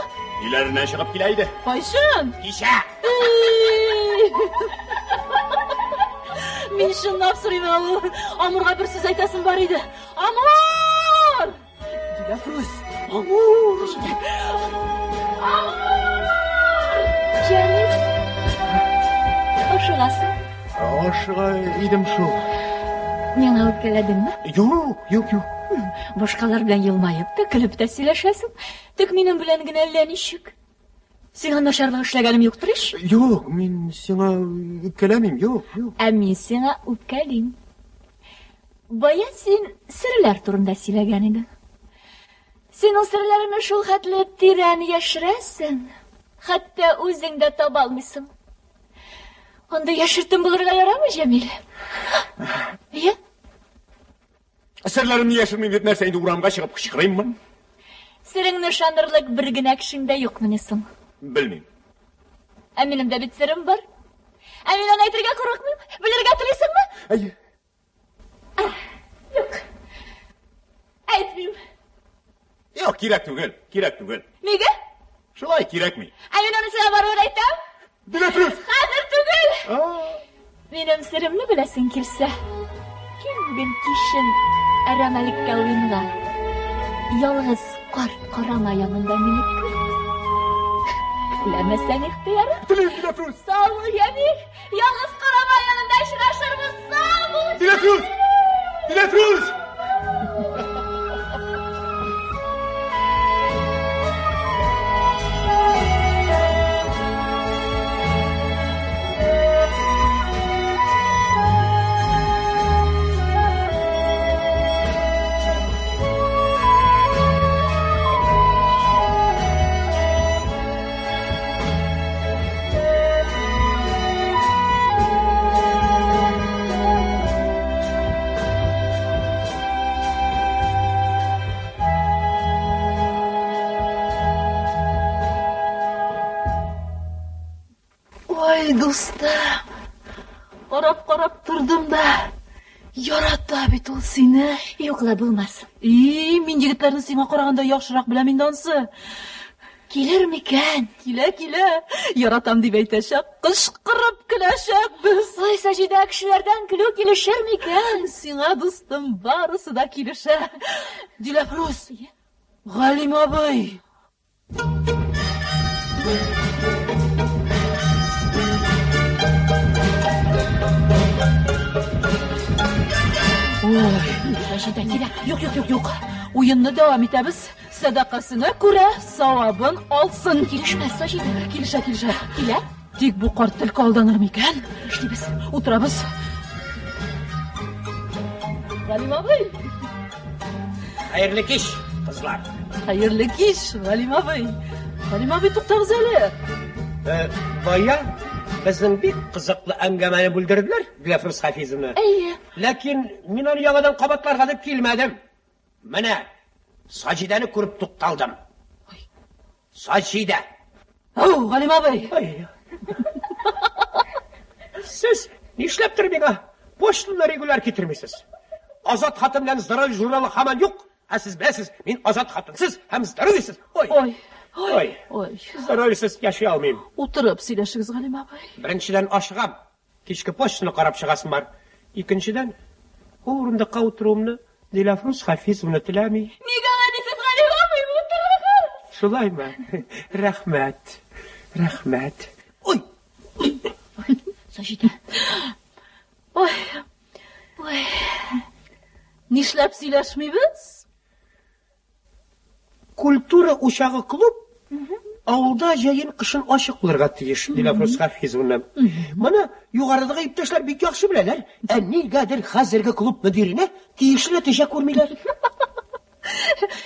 Өйләреннән чыгып килә иде. Кайчан? Кичә. Эй! Мин чынлап сорыйм, Амур. Амурга бер сүз әйтәсем бар иде. Амур! Диләфрүз, Амур! Амур! Җәмил, ашыгасың? Ашыга идем шул. Миңа үпкәләдеңме? Юк, юк, юк. Башкалар белән елмаеп та, көлеп тә сөйләшәсең. Тик минем белән генә әллә ничек. Сиңа начарлык эшләгәнем юктыр ич? Юк, мин сиңа үпкәләмим, юк, юк. Ә мин сиңа үпкәлим. Бая син серләр турында сөйләгән идең. Син ул серләреңне шул хәтле тирән яшерәсең, хәтта үзең дә таба алмыйсың. Анда яшертен булырга ярамый, Җәмил. Иә? Серләремне яшермим дип нәрсә инде урамга чыгып кычкырыйммы? Сереңне ышанырлык бер генә кешең дә юкмыни соң? Белмим. Ә минем дә бит серем бар. Ә мин аны әйтергә курыкмыйм. Белергә телисеңме? Әйе. Юк. Әйтмим. Юк, кирәк түгел, кирәк түгел. Нигә? Шулай кирәкми. Ә мин аны сиңа барыбер әйтәм. Диләфрүз! Хәзер түгел. Минем серемне беләсең килсә, кил бүген кичен әрәмәлеккә уенга. Ялгыз карт карама янында мине көт. Теләмәсәң ихтыярың. Телим, Диләфрүз! Сау бул, Җәмил. Ялгыз карама янында очрашырбыз. Сау бул. Диләфрүз! Диләфрүз! Ой, дустым, карап-карап тордым да, ярата бит ул сине. Юк ла, булмас. И, мин егетләрне сиңа караганда яхшырак беләм инде ансы. Килер микән? Килә, килә. Яратам дип әйтәчәк, кычкырып көләчәкбез. Ой, Саҗидә, кешеләрдән көлү килешер микән? Сиңа, дустым, барысы да килешә. Диләфрүз, Галим абый. Ой, Саҗидә, килә. Юк, юк, юк, юк. Уенны дәвам итәбез. Сәдакасына күрә савабын алсын. Килешмәс, Саҗидә. Килешә, килешә. Килә? Тик бу карт төлке алданыр микән? Эшлибез. Утырабыз. Галим абый. Хәерле кич, кызлар. Хәерле кич, Галим абый. Галим абый, туктагыз әле. Э, бая безнең бик кызыклы әңгәмәне бүлдерделәр, Диләфрүз Хафизовна. Әйе. Ләкин мин аны яңадан кабатларга дип килмәдем. Менә Саҗидәне күреп тукталдым. Саҗидә. Ау, Галим абый. Ай. Сез нишләптер миңа поштаны регуляр китермисез? Азат хатын белән Здоровье журналы һаман юк. Ә сез беләсез, мин азат хатынсыз һәм здоровьесыз. Ой. Ой. Ой. Ой. Здоровьесыз яши алмыйм. Утырып сөйләшегез, Галим абый. Беренчедән ашыгам. Кичке почтаны карап чыгасым бар. Икенчедән, ул урындыкка утыруымны Диләфрүз Хафизовна теләми. Нигә алай дисез, Галим абый? Утырыгыз. Шулаймы? Рәхмәт. Рәхмәт. Ой! Саҗидә. Ой, Ой. нишләп сөйләшмибез? Культура учагы клуб авылда җәен кышын ачык булырга тиеш, Диләфрүз Хафизовна. Моны югарыдагы иптәшләр бик яхшы беләләр. Ә нигәдер хәзерге клуб мөдиренә тиешле нәтиҗә күрмиләр.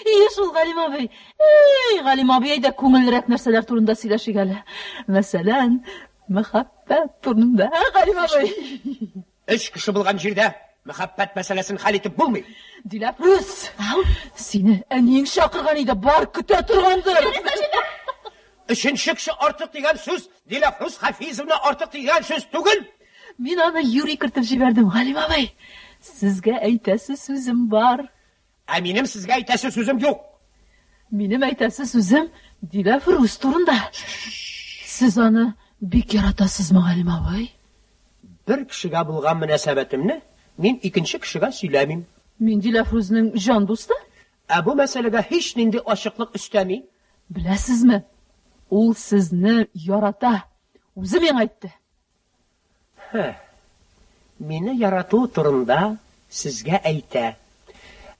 Ие шул, Галим абый. Эй, Галим абый, әйдә күңеллерәк нәрсәләр турында сөйләшик әле. Мәсәлән, мәхәббәт турында. Ә, Галим абый? Өч кеше булган җирдә мәхәббәт мәсьәләсен хәл итеп булмый. Диләфрүз, сине әниең чакырган иде, бар көтә торгандыр. Өченче кеше артык дигән сүз Диләфрүз Хафизовна артык дигән сүз түгел. Мин аны юри кертеп җибәрдем, Галим абый. Сезгә әйтәсе сүзем бар. Ә минем сезгә әйтәсе сүзем юк. Минем әйтәсе сүзем Диләфрүз турында. Сез аны бик яратасызмы, Галим абый? Бер кешегә булган мөнәсәбәтемне мин икенче кешегә сөйләмим. Мин Диләфрүзнең җан дусты. Ә бу мәсьәләгә һичнинди ачыклык өстәми. Беләсезме, ул сезне ярата. Үзе миңа әйтте. Һе. Мине ярату турында сезгә әйтә.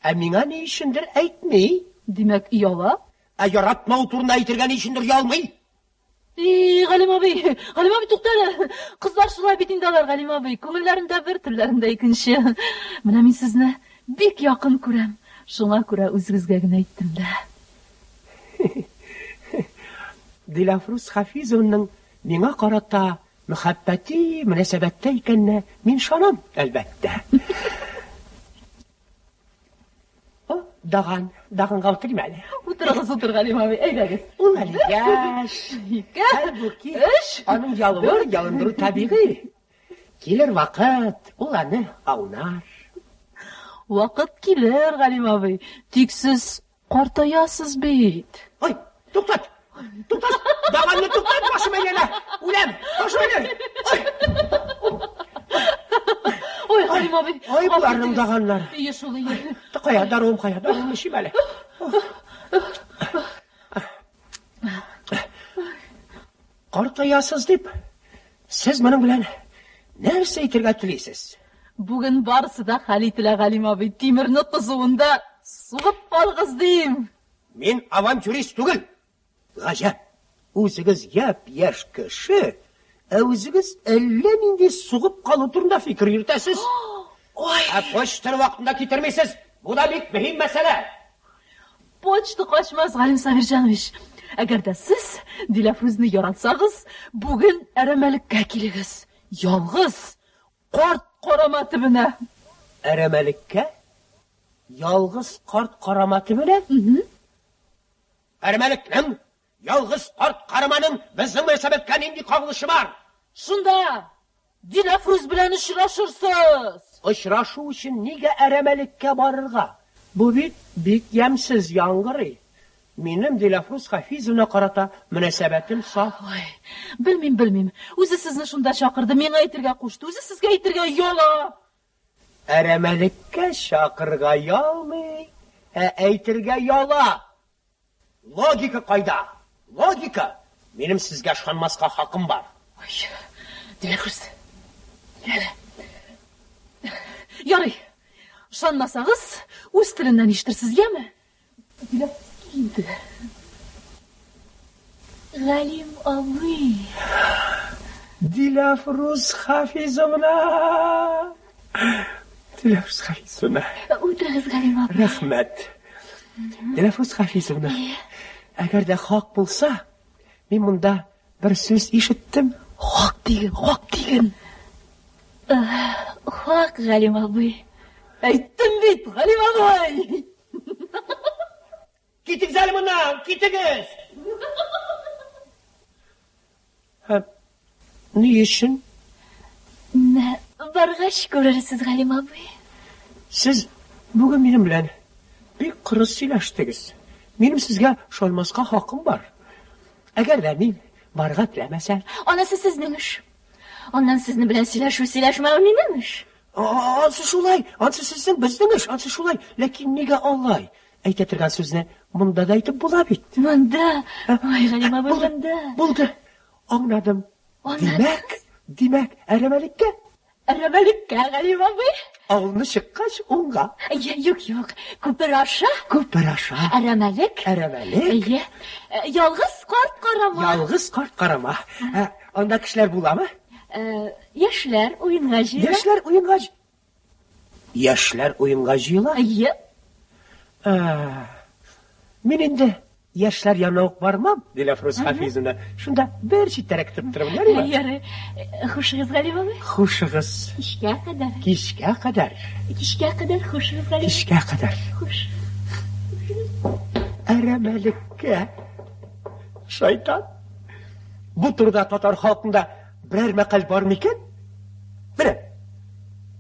Ә миңа ни өчендер әйтми. Димәк, ояла? Ә яратмау турында әйтергә ни өчендер оялмый. И, Галим абый, Галим абый, тукта әле. Кызлар шулай бит инде алар, Галим абый. Күңелләрендә бер, телләрендә икенче. Менә мин сезне бик якын күрәм. Шуңа күрә үзегезгә генә әйттем дә. Диләфрүз Хафизовның миңа карата мәхәббәти мөнәсәбәттә икәненә мин ышанам, әлбәттә. О, даган, даганга утырыйм әле. Утырыгыз, утыр, Галим абый, әйдәгез. Ул әле яшь. Ике, Хәлбуки, өч, аның ялуы, ялындыру табигый. Килер вакыт, ул аны аунар. Вакыт килер, Галим абый. Тик сез картаясыз бит. Ой, туктат! Туктат! Даганны туктат, башым әйләнә! Үләм! Башым әйләнә! Ой! Ой, Галим абый. Ой, боларның даганнары. Ие шул, ие. Кая, даруым кая? Даруымны эчим әле. Картаясыз дип, сез моның белән нәрсә әйтергә телисез? Бүген барысы да хәл ителә, Галим абый. Тимерне кызуында сугып калыгыз дим. Мин авантюрист түгел. Гаҗәп. Үзегез япь-яшь кеше, ә үзегез әллә нинди сугып калу турында фикер йөртәсез. Ой! Ә почтаны вакытында китермисез. Бу да бик мөһим мәсьәлә. Почта качмас, Галим Сабирҗанович. Әгәр дә сез Диләфрүзне яратсагыз, бүген әрәмәлеккә килегез. Ялгыз, карт карама төбенә. Әрәмәлеккә? Ялгыз карт карама төбенә? Әрәмәлекнең, ялгыз карт караманың безнең мөнәсәбәткә нинди кагылышы бар? Шунда Диләфрүз белән очрашырсыз. Очрашу өчен нигә әрәмәлеккә барырга? Бу бит бик ямьсез яңгырый. Минем Диләфрүз Хафизовна карата мөнәсәбәтем саф. Ой, белмим, белмим. Үзе сезне шунда чакырды, миңа әйтергә кушты. Үзе сезгә әйтергә ояла. Әрәмәлеккә чакырга оялмый, ә әйтергә ояла. Логика кайда? Логика! Минем сезгә ышанмаска хакым бар. Ой, Диләфрүз, әле. Ярый, ышанмасагыз, үз теленнән ишетерсез, яме? Диләфрүз килде. Галим абый. Диләфрүз Хафизовна! Диләфрүз Хафизовна. Утырыгыз, Галим абый. Рәхмәт. Диләфрүз Хафизовна, әгәр дә хак булса, мин монда бер сүз ишеттем. Хак диген, хак диген. Хак, Галим абый. Әйттем бит, Галим абый. Китегез әле моннан, китегез! Һәм ни өчен? Баргач күрерсез, Галим абый. Сез бүген минем белән Бик кырыс сөйләштегез. Минем сезгә ышанмаска хакым бар. Әгәр дә мин барырга теләмәсәм? Анысы сезнең эш. Аннан сезнең белән сөйләшү сөйләшмәү минем эш. Ансы шулай, ансы сезнең, безнең эш, ансы шулай. Ләкин нигә алай? Әйтә торган сүзне монда да әйтеп була бит. Монда? Ой, Галим абый, монда. Булды. Аңладым. Димәк, димәк, әрәмәлеккә? Әрәмәлеккә, Галим абый. Авылны чыккач, уңга. Әйе, юк, юк. Күпер аша. Күпер аша. Әрәмәлек. Әрәмәлек. Әйе. Ялгыз карт карама. Ялгыз карт карама. Ә, анда кешеләр буламы? Ә, яшьләр уенга җыела. Яшьләр уенга Яшьләр уенга җыела? Әйе. Ә, мин инде яшьләр янына ук бармам, Диләфрүз Хафизовна. Шунда бер читтәрәк көтеп торырмын, ярыймы? Ярый. Хушыгыз, Галим абый. Хушыгыз. Кичкә кадәр. Кичкә кадәр. Кичкә кадәр хушыгыз, Галим. Кичкә кадәр. Хуш. Әрәмәлеккә. Шайтан. Бу турыда татар халкында берәр мәкаль бар микән? Менә.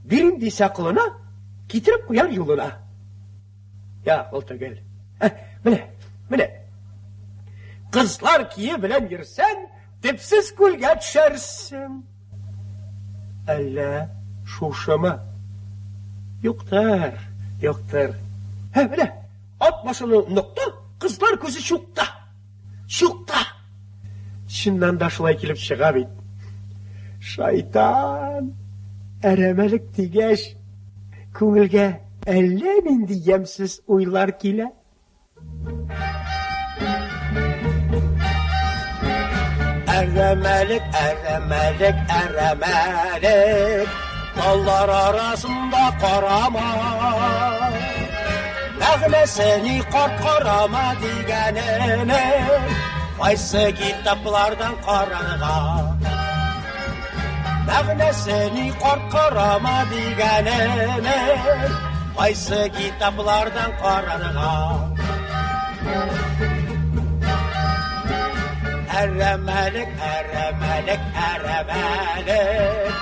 Бирим дисә колына, китереп куяр юлына. Я, ул түгел. Ә, менә, менә. Кызлар кие белән йөрсәң, төпсез күлгә төшәрсең. Әллә шушымы? Юктыр, юктыр. Ә, менә, ат башының нокта, кызлар күзе чукта. Чукта. Чыннан да шулай килеп чыга бит. Шайтан! Әрәмәлек дигәч, күңелгә әллә нинди ямьсез уйлар килә. Әрәмәлек, әрәмәлек, әрәмәлек, Таллар арасында карама. Мәгънәсе ни карт карама дигәненең, Кайсы китаплардан карарга? Мәгънәсе ни карт карама дигәненең, Кайсы китаплардан карарга? Әрәмәлек, әрәмәлек, әрәмәлек,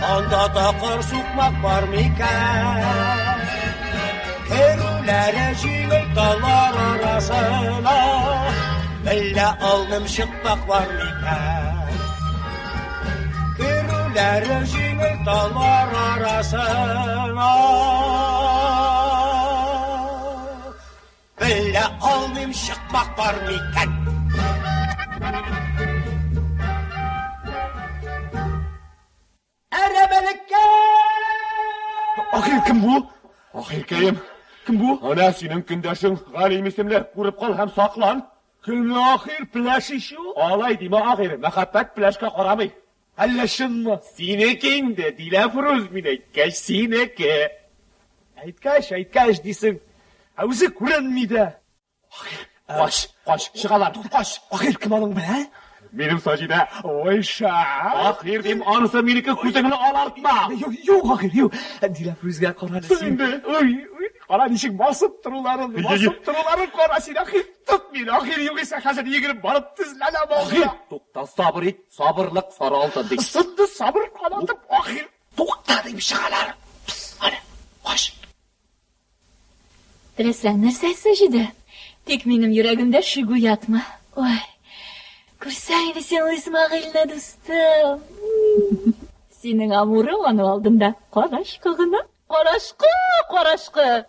Анда такыр сукмак бар микән? Керүләре җиңел таллар арасына, Белә алмыйм чыкмак бар микән? Керүләре җиңел таллар арасына, Белә алмыйм чыкмак бар микән? Әрәмәлеккә! Ахир кем бу? Ахиркәем, кем бу? Әнә синең көндәшең Галим исемле, күреп кал һәм саклан. Көлмә, Ахир, пеләш ич ул. Алай димә, Ахир, мәхәббәт пеләшкә карамый. Әллә чынмы? Синеке инде, Диләфрүз, мин әйткәч, синеке. Әйткәч, әйткәч дисең, ә үзе күренми дә. Ахир, кач, кач, чыгалар, кач. Ахир, кем аның белән? Минем Саҗидә. Ой, шәп. Ахир дим, анысы минеке, күзеңне алартма. Юк, юк, Ахир, юк. Диләфрүзгә кара әле син. Инде. Ой, ой, кара ничек басып торуларын, басып торуларын кара син, Ахир. Тот мине, Ахир, югыйсә хәзер йөгереп барып тезләнәм Ахир, тукта, сабыр ит, сабырлык сары алтын ди. Сынды сабыр канатым, Ахир. Тукта дип чыгалар. Пс, әнә, кач. Теләсәң нәрсә, Саҗидә. Тик минем йөрәгемдә шик уятма. Ой, күрсәң иде син ул Исмәгыйльне, дустым. Синең Амурың аның алдында карачкы гына. Карачкы, карачкы.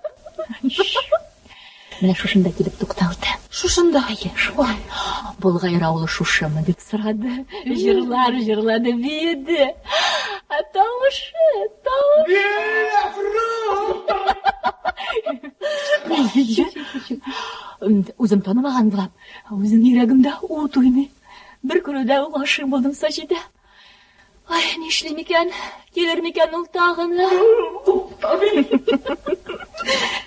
Менә шушында килеп тукталды. Шушында? Әйе, шулай. Болгайр авылы шушымы дип сорады. Җырлар җырлады, биеде. Ә тавышы, тавышы. Үзем танымаган булам. Үзем йөрәгемдә ут уйный. Бер күрүдә үк гашыйк булдым Саҗидә. Ай, нишлим икән? Килер микән ул тагын?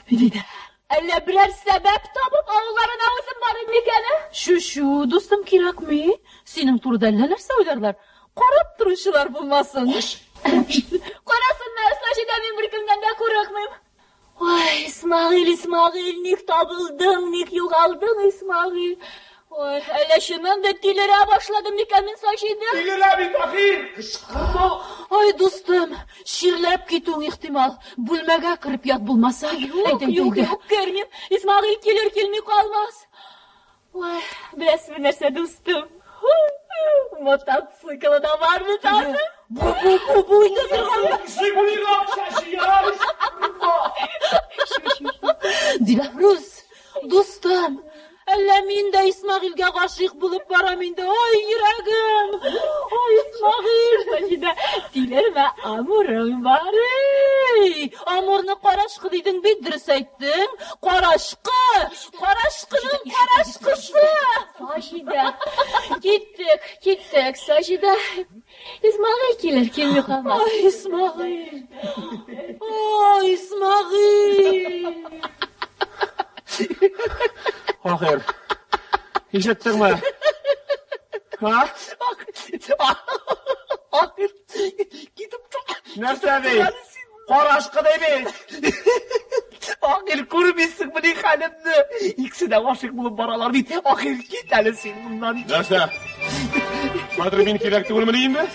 Диде. Әллә берәр сәбәп табып авылларына үзем барыйм микән? Чү-чү, дустым, кирәкми. Синең турыда әллә нәрсә уйларлар. Карап торучылар булмасын. Карасыннар, Саҗидә, мин беркемнән дә курыкмыйм. Ой, Исмәгыйль, Исмәгыйль, ник табылдың, ник югалдың, Исмәгыйль? Ой, әллә чыннан да тилерә башладым микән мин, Саҗидә? Тилерә бит, Ахир! Кычкырма! Ай, дустым, чирләп китүең ихтимал. Бүлмәгә кереп ят булмаса. Юк, юк, юк, кермим. Исмәгыйль килер, килми калмас. Ой, беләсезме нәрсә, дустым? Мотоциклы да бар бит аның. Бу, бу, бу, бу итә торган. Жигулига акча җыя. Диләфрүз, дустым, әллә мин дә Исмәгыйльгә гашыйк булып барам инде. Ай, йөрәгем! Ай, Исмәгыйль! Саҗидә, тилермә, Амурың бар. Эй, Амурны карачкы дидең бит, дөрес әйттең. Карачкы! Карачкының карачкысы! Саҗидә, киттек, киттек, Саҗидә. Исмәгыйль килер, килми калмас. Ай, Исмәгыйль! Ай, Исмәгыйль! Ахир. Ишеттеңме? Ха? Ахир, китеп тор. Нәрсә ди? Карашкы ди бит. Ахир, күрмисеңмени хәлемне? Икесе дә гашыйк булып баралар бит. Ахир, кит әле син моннан. Нәрсә? Хәзер мин кирәк түгелмени инде?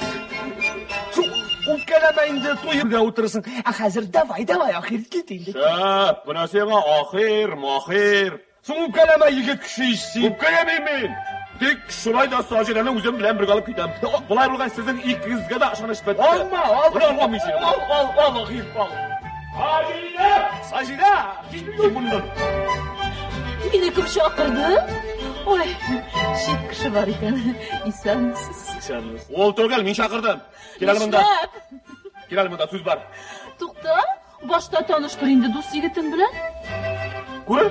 Шул үпкәләмә инде, туемда утырасың. Ә хәзер давай, давай, Ахир, кит инде. Шәп, менә сиңа ахир, махир. Соң үпкәләмә, егет кеше ич син. Үпкәләмим мин. Тик шулай да Саҗидәне үзем белән бергә алып китәм. Болай булгач, сезнең икегезгә дә ышаныч бетте. Алма, ал. Менә алмам мин сине. Ал, ал, ал, Ахир, ал. Саҗидә! Саҗидә! Кит моннан. Мине кем чакырды? Ой, чит кеше бар икән. Исәнмесез. Исәнмесез. Ул түгел, мин чакырдым. Кил әле монда. Нишләп? Кил әле монда, сүз бар. Тукта, башта таныштыр инде дус егетең белән. Күр.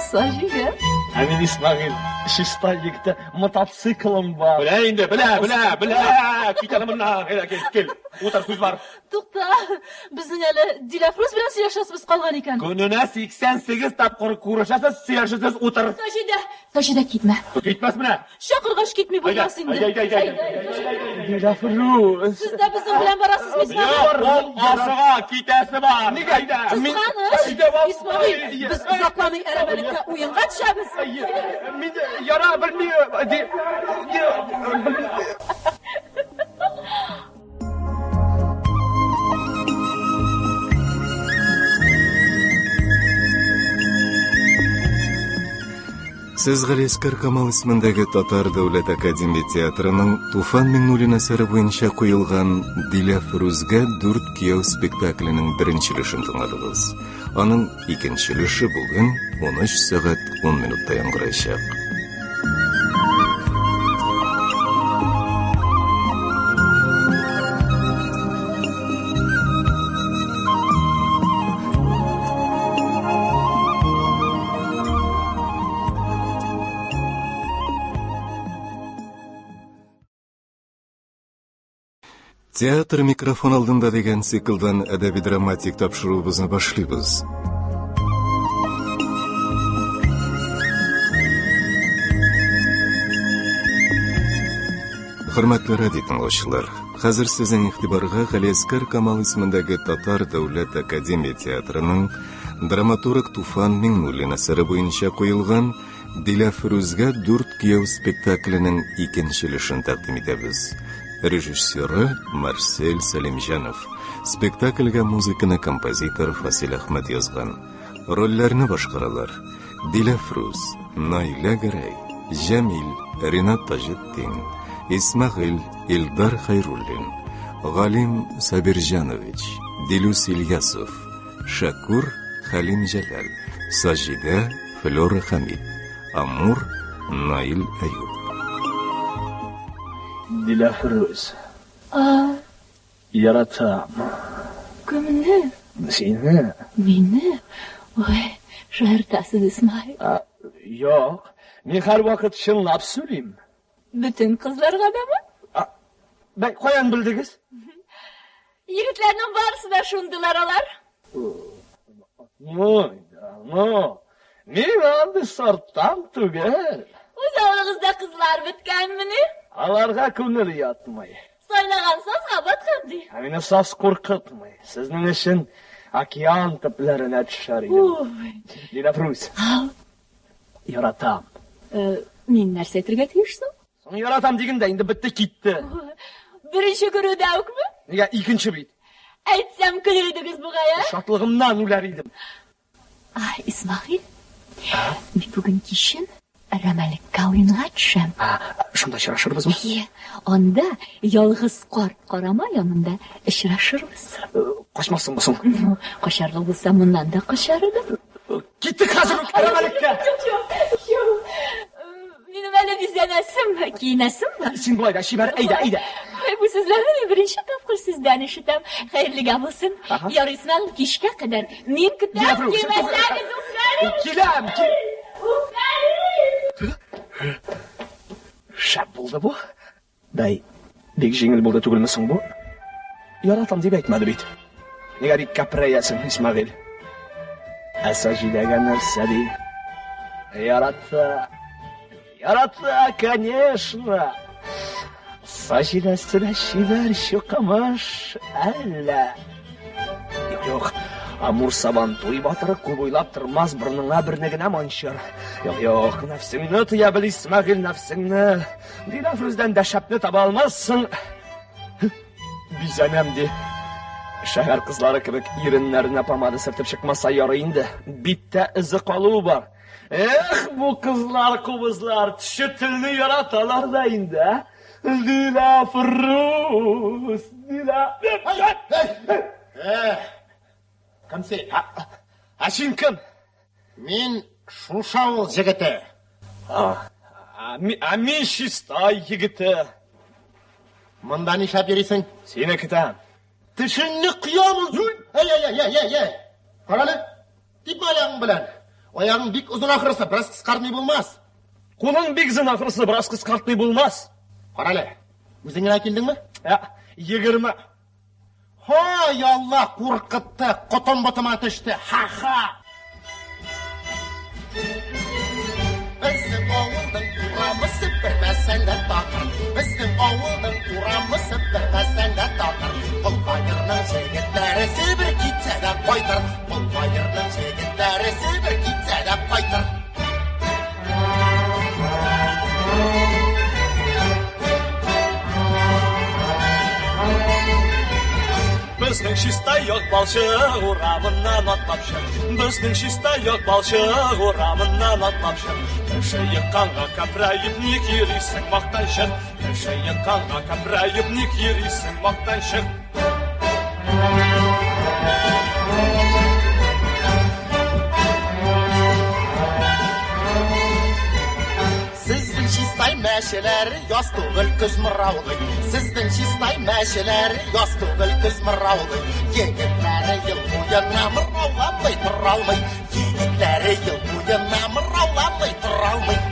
Саҗидә. Ә мин Исмәгыйль, чиста егете, мотоциклым бар. Белә инде, белә, белә, белә. Кит әле моннан. Әйдә, кил, кил. Утыр, сүз бар. Тукта, безнең әле Диләфрүз белән сөйләшәсебез калган икән. Көненә 88 тапкыр күрешәсез, сөйләшәсез, утыр. Саҗидә, Саҗидә китмә. Китмәс менә. Чакыргач китми булмас инде. Әйдә, әйдә, әйдә. Диләфрүз. Сез дә безнең белән барасызмы, Исмәгыйль? Юк, ул ашыга, китәсе бар. Нигә? Әйдә. Кызганыч, Әйдә, бар. Исмәгыйль, без озакламый әрәмәлеккә уенга төшәбез. Мин яра белмим. Белмим. Сез Галиәскәр Камал исемендәге Татар дәүләт академия театрының Туфан Миңнуллин әсәре буенча куелган Диләфрүзгә дүрт кияү спектакленең беренче өлешен тыңладыгыз. Аның икенче өлеше бүген 13 сәгать 10 минутта яңгыраячак. Театр микрофон алдында дигән циклдан әдәби-драматик тапшыруыбызны башлыйбыз. Хөрмәтле радио тыңлаучылар, хәзер сезнең игътибарга Галиәскәр Камал исемендәге Татар дәүләт академия театрының драматург Туфан Миңнуллин әсәре буенча куелган Диләфрүзгә дүрт кияү спектакленең икенче өлешен тәкъдим итәбез. Режиссеры Марсель Сәлимҗанов. Спектакльгә музыканы композитор Фасил Әхмәт язган. Рольләрне башкаралар: Диләфрүз, Наилә Гәрәй, Җәмил, Ринат Таҗетдин, Исмәгыйль, Илдар Хәйруллин, Галим Сабирҗанович, Дилүс Ильясов, Шәкүр, Хәлим Җәләл, Саҗидә, Флера Хәмид, Амур, Наил Әюп. Диләфрүз. А, Яратам. кемне? Сине. Мине? Ой, шаяртасыз, Исмаил. А, Юк, мин һәрвакыт чынлап сөйлим. Бөтен кызларга дамы? А, бәй, каян белдегез? Егетләрнең барысы да шундыйлар алар. Ну, ну, мин андый сорттан түгел. Үз авылыгызда кызлар беткәнмени? Аларга күңел ятмый. Сайлаган сазга баткан ди. Ә мине саз куркытмый. Сезнең өчен океан төпләренә төшәр идем. Ой. Диләфрүз, Ау, яратам. Мин нәрсә әйтергә тиеш соң? Соң яратам диген дә инде бетте китте. Беренче күрүдә үкме? Нигә икенче бит? Әйтсәм көлер идегез бугай, ә? Шатлыгымнан үләр идем. Ай, Исмәгыйль, мин бүген кичен Рәмәлеккә уенга төшәм. Шунда очрашырбызмы? Әйе, анда ялгыз карт карама янында очрашырбыз. Качмассыңмы соң? Качарлык булса, моннан да качар идем. Киттек хәзер үк Рәмәлеккә. Юк, юк, юк. Минем әле бизәнәсем, киенәсем бар. Син болай да чибәр, әйдә, әйдә. Ой, бу сүзләрне мин беренче тапкыр сездән ишетәм. Хәерлегә булсын. Ярый, Исмәгыйль, кичкә кадәр мин көтәм. Диләфрүз, Килмәсәгез, үпкәлим. Киләм, кил. Үпкәлим. Шәп булды бу. Бәй, бик җиңел булды түгелме соң бу? Яратам дип әйтмәде бит. Нигә бик кәпрәясең, Исмәгыйль? Ә Саҗидәгә нәрсә ди? Ярата. Ярата, конечно. Саҗидәсе дә чибәр, чукымыш, әллә. Юк, юк. Амур Сабантуй батыры күп уйлап тормас, борыныңа берне генә манчыр. Юк, юк, нәфсеңне тыя бел, Исмәгыйль, нәфсеңне. Диләфрүздән дә шәпне таба алмассың. Бизәнәм ди. Шәһәр кызлары кебек иреннәренә помада сөртеп чыкмаса ярый инде. Биттә эзе калуы бар. Эх, бу кызлар, кубызлар, төче телне яраталар да инде, ә? Диләфрүз, Дилә... Эх, кем син? Ә син кем? Мин шушы авыл җегете. А мин Чистай егете. Монда нишләп йөрисең? Сине көтәм. Тешеңне кыям ул. Әй, әй, әй, әй, әй, әй. Карале, типмә аягың белән. Аягың бик озын ахрысы, бераз кыскартмый булмас. Кулың бик озын ахрысы, бераз кыскартмый булмас. Карале, үзең генә килдеңме? Ә, 20. Һай, Алла, куркытты, котым ботыма төште. Ха-ха. Безнең авылның урамы септермәсәң дә такыр. Безнең авылның урамы септермәсәң дә такыр. Болгаерның җегетләре Себер китсә дә кайтыр. Болгаерның җегетләре Себер китсә дә кайтыр. Безнең Чистай як балчык урамыннан атлап чык. Безнең Чистай як балчык урамыннан атлап чык. Кеше екканга кәпрәеп ник йөрисең, мактанчык? Кеше екканга кәпрәеп ник йөрисең, мактанчык? Сезнең Чистай мәчеләре яз түгел, көз мыраулый. Сезнең Чистай мәчеләре яз түгел, көз мыраулый. Егетләре ел буена мырауламый тора алмый. Егетләре ел буена мырауламый тора алмый.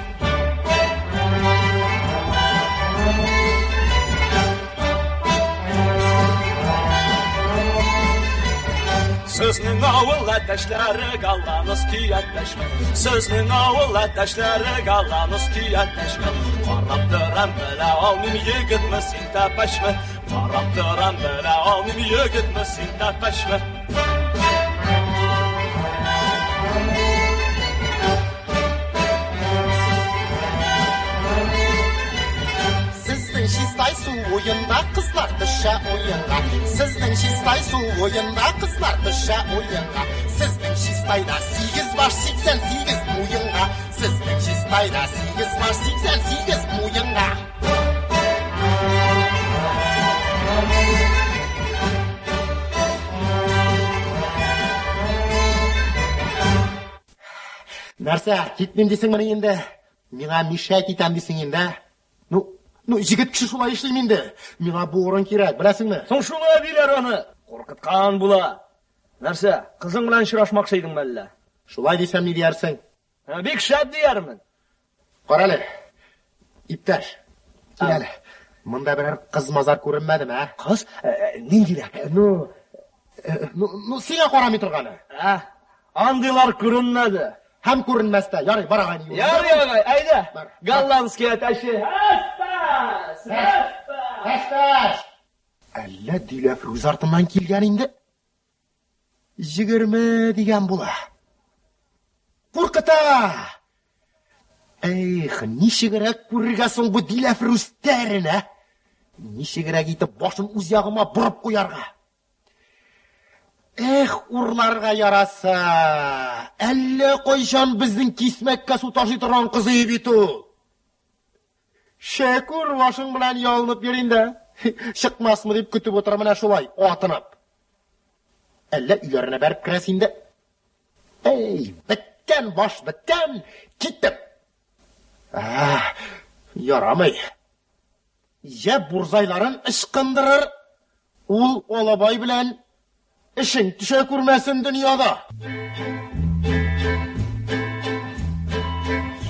Сезнең авыл әтәчләре галланыский әтәчме? Сезнең авыл әтәчләре галланыский әтәчме? Карап торам, белә алмыйм, егетме син, тәпәчме? Карап торам, белә алмыйм, егетме син, тәпәчме? Сезнең Чистай су буенда кызлар төшә уенга. Сезнең Чистай су буенда кызлар төшә уенга. Сезнең Чистайда 8 баш 88 муенга. Сезнең Чистайда 8 баш 88 муенга. Нәрсә, китмим дисеңмени инде? Миңа мишәйт итәм дисең инде, ә? Ну, ну, җегет кеше шулай эшлиме инде? Миңа бу урын кирәк, беләсеңме? Соң шулай диләр аны. Куркыткан була. Нәрсә, кызың белән очрашмакчы идеңме әллә? Шулай дисәм ни диярсең? Ә, бик шәп диярмен. Карале, иптәш, кил әле. Монда берәр кыз мазар күренмәдеме, ә? Кыз? Ниндирәк? Ну, ну, ну, сиңа карамый торганы. Ә, андыйлар күренмәде. Һәм күренмәс тә. Ярый, бар агай. Ярый агай, әйдә. Бар. Голландский әтәче. Әспәс! Әспәс! Әспәс! Әллә Диләфрүз артыннан килгән инде? 20 дигән була. Куркыта! Эх, ничегрәк күрергә соң бу Диләфрүз тәрен, ә? Ничегрәк итеп башын үз ягыма борып куярга? Эх, урларга яраса! Әллә кайчан безнең кисмәккә су ташый торган кызый бит ул. Шәкүр башың белән ялынып йөр инде. Чыкмасмы дип көтеп утыра менә шулай, атынып. Әллә өйләренә бәреп керәсе инде. Әй, беткән баш, беткән, киттем. А, ярамый. Җә бурзайларын ычкындырыр, ул алабай белән эшең төшә күрмәсен дөньяда.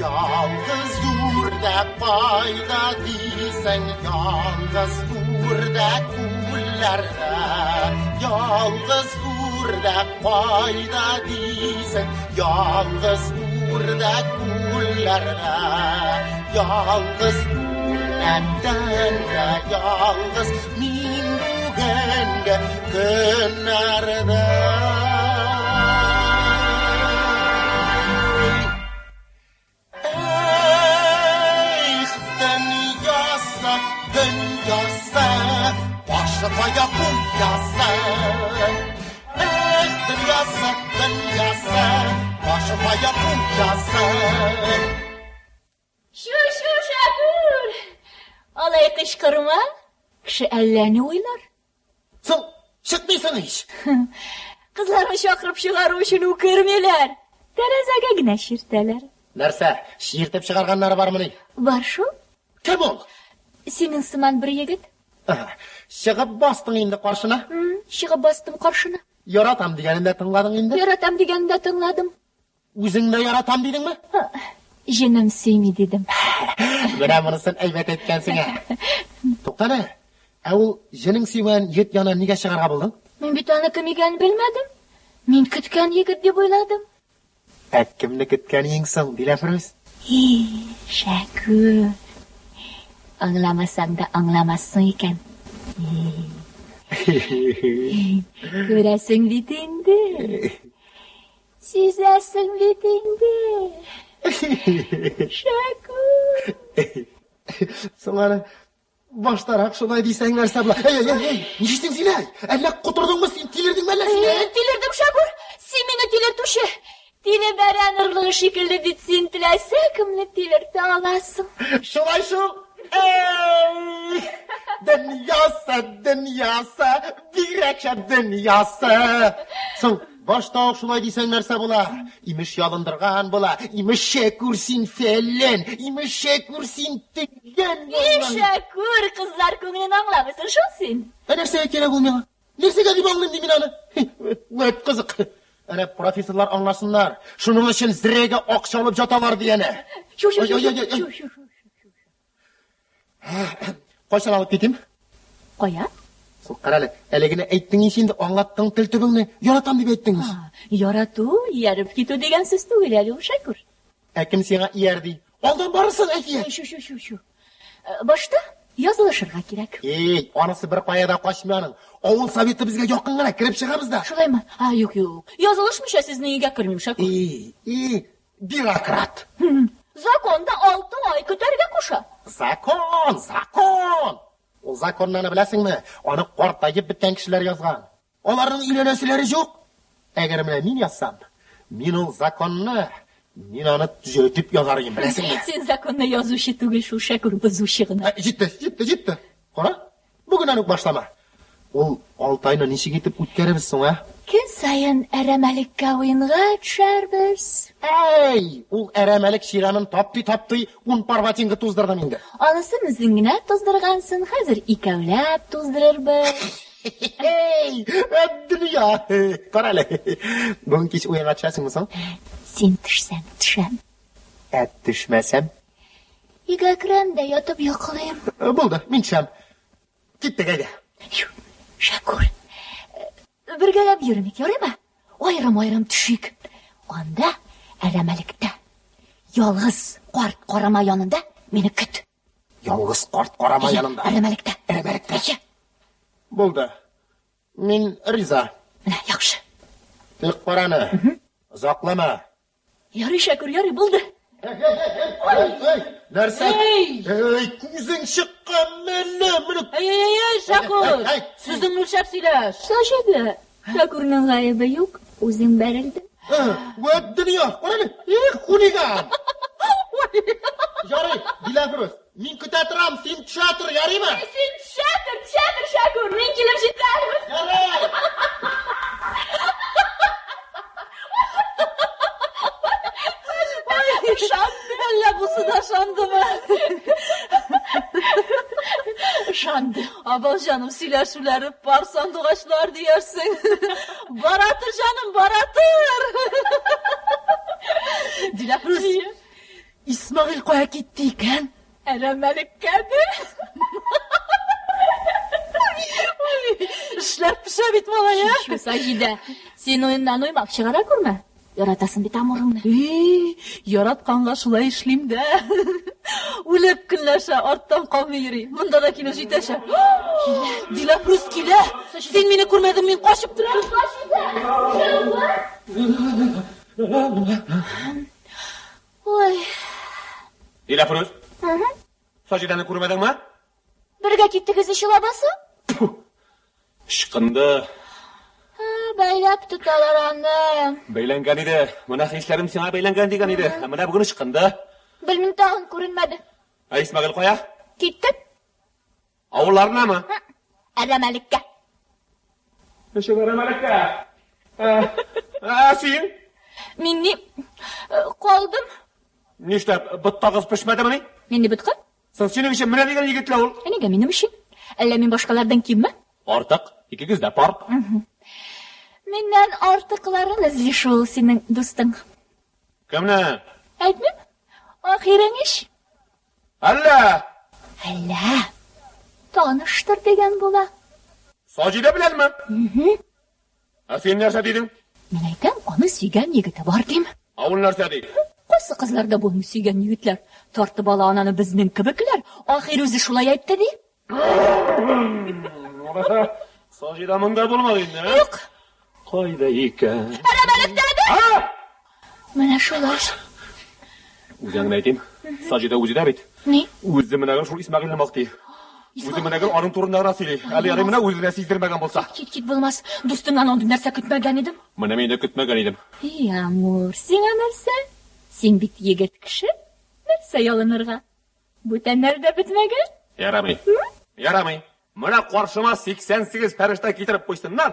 Ялгыз үрдә кайда дисең, ялгыз үрдә күлләрдә, ялгыз үрдә кайда дисең, ялгыз үрдә күлләрдә, ялгыз үрдәктән дә ялгыз мин бүгенге көннәрдә. Эх, дөньясы, дөньясы, башы кая куясы. Эх, дөньясы, дөньясы, башы кая куясы. Шу, шу, Шәкүр! Алай кычкырма, кеше әллә ни уйлар. Соң, чыкмыйсың ич. Кызларны чакырып чыгару өчен үкермиләр. Тәрәзәгә генә чиртәләр. Нәрсә, чиртеп чыгарганнары бармыни? Бар шул. Кем ул? Синең сыман бер егет. Чыгып бастың инде каршына? Чыгып бастым каршына. Яратам дигәнен дә тыңладың инде? Яратам дигәнен дә тыңладым. Үзең дә яратам дидеңме? Җенем сөйми дидем. Менә монысын әйбәт әйткәнсең, ә. Туктале, ә ул җенең сөймәгән егет янына нигә чыгарга булдың? Мин бит аны кем икәнен белмәдем. Мин көткән егет дип уйладым. Ә кемне көткән иең соң, Диләфрүз? И, Шәкүр. Аңламасаң да аңламассың икән. Күрәсең бит инде. Сизәсең бит инде. Шәкүр. Соң аны баштарак шулай дисәң нәрсә була? Әй, әй, әй, нишлисең син, әй? Әллә котырдыңмы син, тилердеңме әллә син? Әй, тилердем, Шәкүр. Син мине тилертүче. Тиле бәрән орлыгы шикелле бит син теләсә кемне тилертә аласың. Шулай шул. Әй! Дөньясы, дөньясы, бигрәк шәп дөньясы. Соң, башта ук шулай дисәң нәрсә була? Имеш ялындырган була, имеш Шәкүр син фәлән, имеш Шәкүр син төгән. И, Шәкүр, кызлар күңелен аңламыйсың шул син. Ә нәрсәгә кирәк ул миңа? Нәрсәгә дип аңлыйм ди мин аны? Вәт кызык. Әнә профессорлар аңласыннар. Шуның өчен зрәгә акча алып жаталар ди әнә. Шу, шу, шу, шу, шу, шу. Кайчан алып китим? Кая? Соң, кара әле, әле генә әйттең ич инде, аңлаттың тел төбеңне. Яратам дип әйттең ич. Ярату, ияреп китү дигән сүз түгел әле ул, Шәкүр. Ә кем сиңа ияр ди? Алдан барырсың, Әлфия. Шу, шу, шу, шу. Башта язылышырга кирәк. Эй, анысы бер кая да качмый аның. Авыл советы безгә якын гына, кереп чыгабыз да. Шулаймы? А, юк, юк. Язылышмыйча сезнең өйгә кермим, Шәкүр. Эй, эй, бюрократ. Закон да 6 ай көтәргә куша. Закон, закон. Ул законнарны беләсеңме? Аны картаеп беткән кешеләр язган. Аларның өйләнәселәре юк. Әгәр менә мин язсам, мин ул законны, мин аны төзәтеп язар идем, беләсеңме? Син законны язучы түгел шул, Шәкүр, бозучы гына. Җитте, җитте, җитте. Кара, бүгеннән үк башлама. Ул 6 айны ничек итеп үткәрербез соң, ә? Көн саен әрәмәлеккә уенга төшәрбез. Әй, ул әрәмәлек чирәмен таптый-таптый 10 пар ботинка туздырдым инде. Анысын үзең генә туздыргансың, хәзер икәүләп туздырырбыз. Әй, дөнья! Кара әле. Бүген кич уенга төшәсеңме соң? Син төшсәң, төшәм. Ә төшмәсәм? Өйгә керәм дә ятып йоклыйм. Булды, мин төшәм. Киттек, әйдә. Шәкүр, бергәләп йөрмик, ярыймы? Аерым-аерым төшик. Анда, әрәмәлектә, ялгыз карт карама янында мине көт. Ялгыз карт карама янында? Әрәмәлектә. Әрәмәлектә. Әйе. Булды. Мин риза. Менә, яхшы. Тик караны. Озаклама. Ярый, Шәкүр, ярый, булды. Нәрсә? Эй! Эй, күзең чыккан мәллә? Менә Эй, эй, эй, Шәкүр! Сүзеңне үлчәп сөйләш. Саҗидә, Шәкүрнең гаебе юк, үзең бәрелдең. Вәт дөнья, кара әле, эх, хулиган! Ярый, Диләфрүз, мин көтә торам, син төшә тор, ярыймы? Син төшә тор, төшә тор, Шәкүр, мин килеп җитәм. Ярый! Ышанды. Әллә бусы да ышандымы? Ышанды. Абау җаным, сөйләшүләре пар сандугачлар диярсең. Бара тор, җаным, бара тор. Диләфрүз, Исмәгыйль кая китте икән? Әрәмәлеккәдер. Эшләр пешә бит, малай, ә? Шул Саҗидә, син уеннан уймак чыгара күрмә. Яратасың бит Амурыңны. И, яратканга шулай эшлим дә. Үлеп көнләшә, арттан калмый йөри. Монда да килеп җитәчәк. Килә, Диләфрүз килә. Син мине күрмәдең, мин качып торам. Ой. Диләфрүз, Саҗидәне күрмәдеңме? Бергә киттегез ич лабаса? Ычкынды. Бәйләп тоталар аны. Бәйләнгән иде. Менә хисләрем сиңа бәйләнгән дигән иде. Ә менә бүген ычкынды. Белмим тагын күренмәде. Ә Исмәгыйль кая? Китте. Авылларынамы? Әрәмәлеккә. Ничек әрәмәлеккә? Ә син? Мин ни калдым. Нишләп, боттагыз пешмәдемени? Нинди ботка? Соң синең өчен менә дигән егет лә ул. Ә нигә минем өчен? Әллә мин башкалардан кимме? Артык, икегез дә пар. Миннән артыкларын эзли шул синең дустың. Кемне? Әйтмим. Ахирәң ич. Әллә? Әллә. Таныштыр дигән була. Саҗидә беләнме? Ә син нәрсә дидең? Мин әйтәм, аны сөйгән егете бар дим. Ә ул нәрсә ди? Кайсы кызларда булмый сөйгән егетләр? Тартып ала ананы безнең кебекләр. Ахир үзе шулай әйтте ди. Саҗидә монда булмады инде, ә? Юк. Кайда икән? Әрәмәлектәдер. А! Менә шулай. Үзеңне әйтим. Саҗидә үзе дә бит. Ни? Үзе менә шул Исмәгыйльне мактый. Үзе менә гел аның турында гына сөйли. Әле ярый менә үзе дә сиздермәгән булса. Кит, кит булмас. Дустымнан андый нәрсә көтмәгән идем. Менә мин дә көтмәгән идем. И, Амур, сиңа нәрсә? Син бит егет кеше. Нәрсә ялынырга? Бүтәннәр дә бетмәгән. Ярамый. Ярамый. Менә каршыма 88 фәрештә китереп куйсыннар.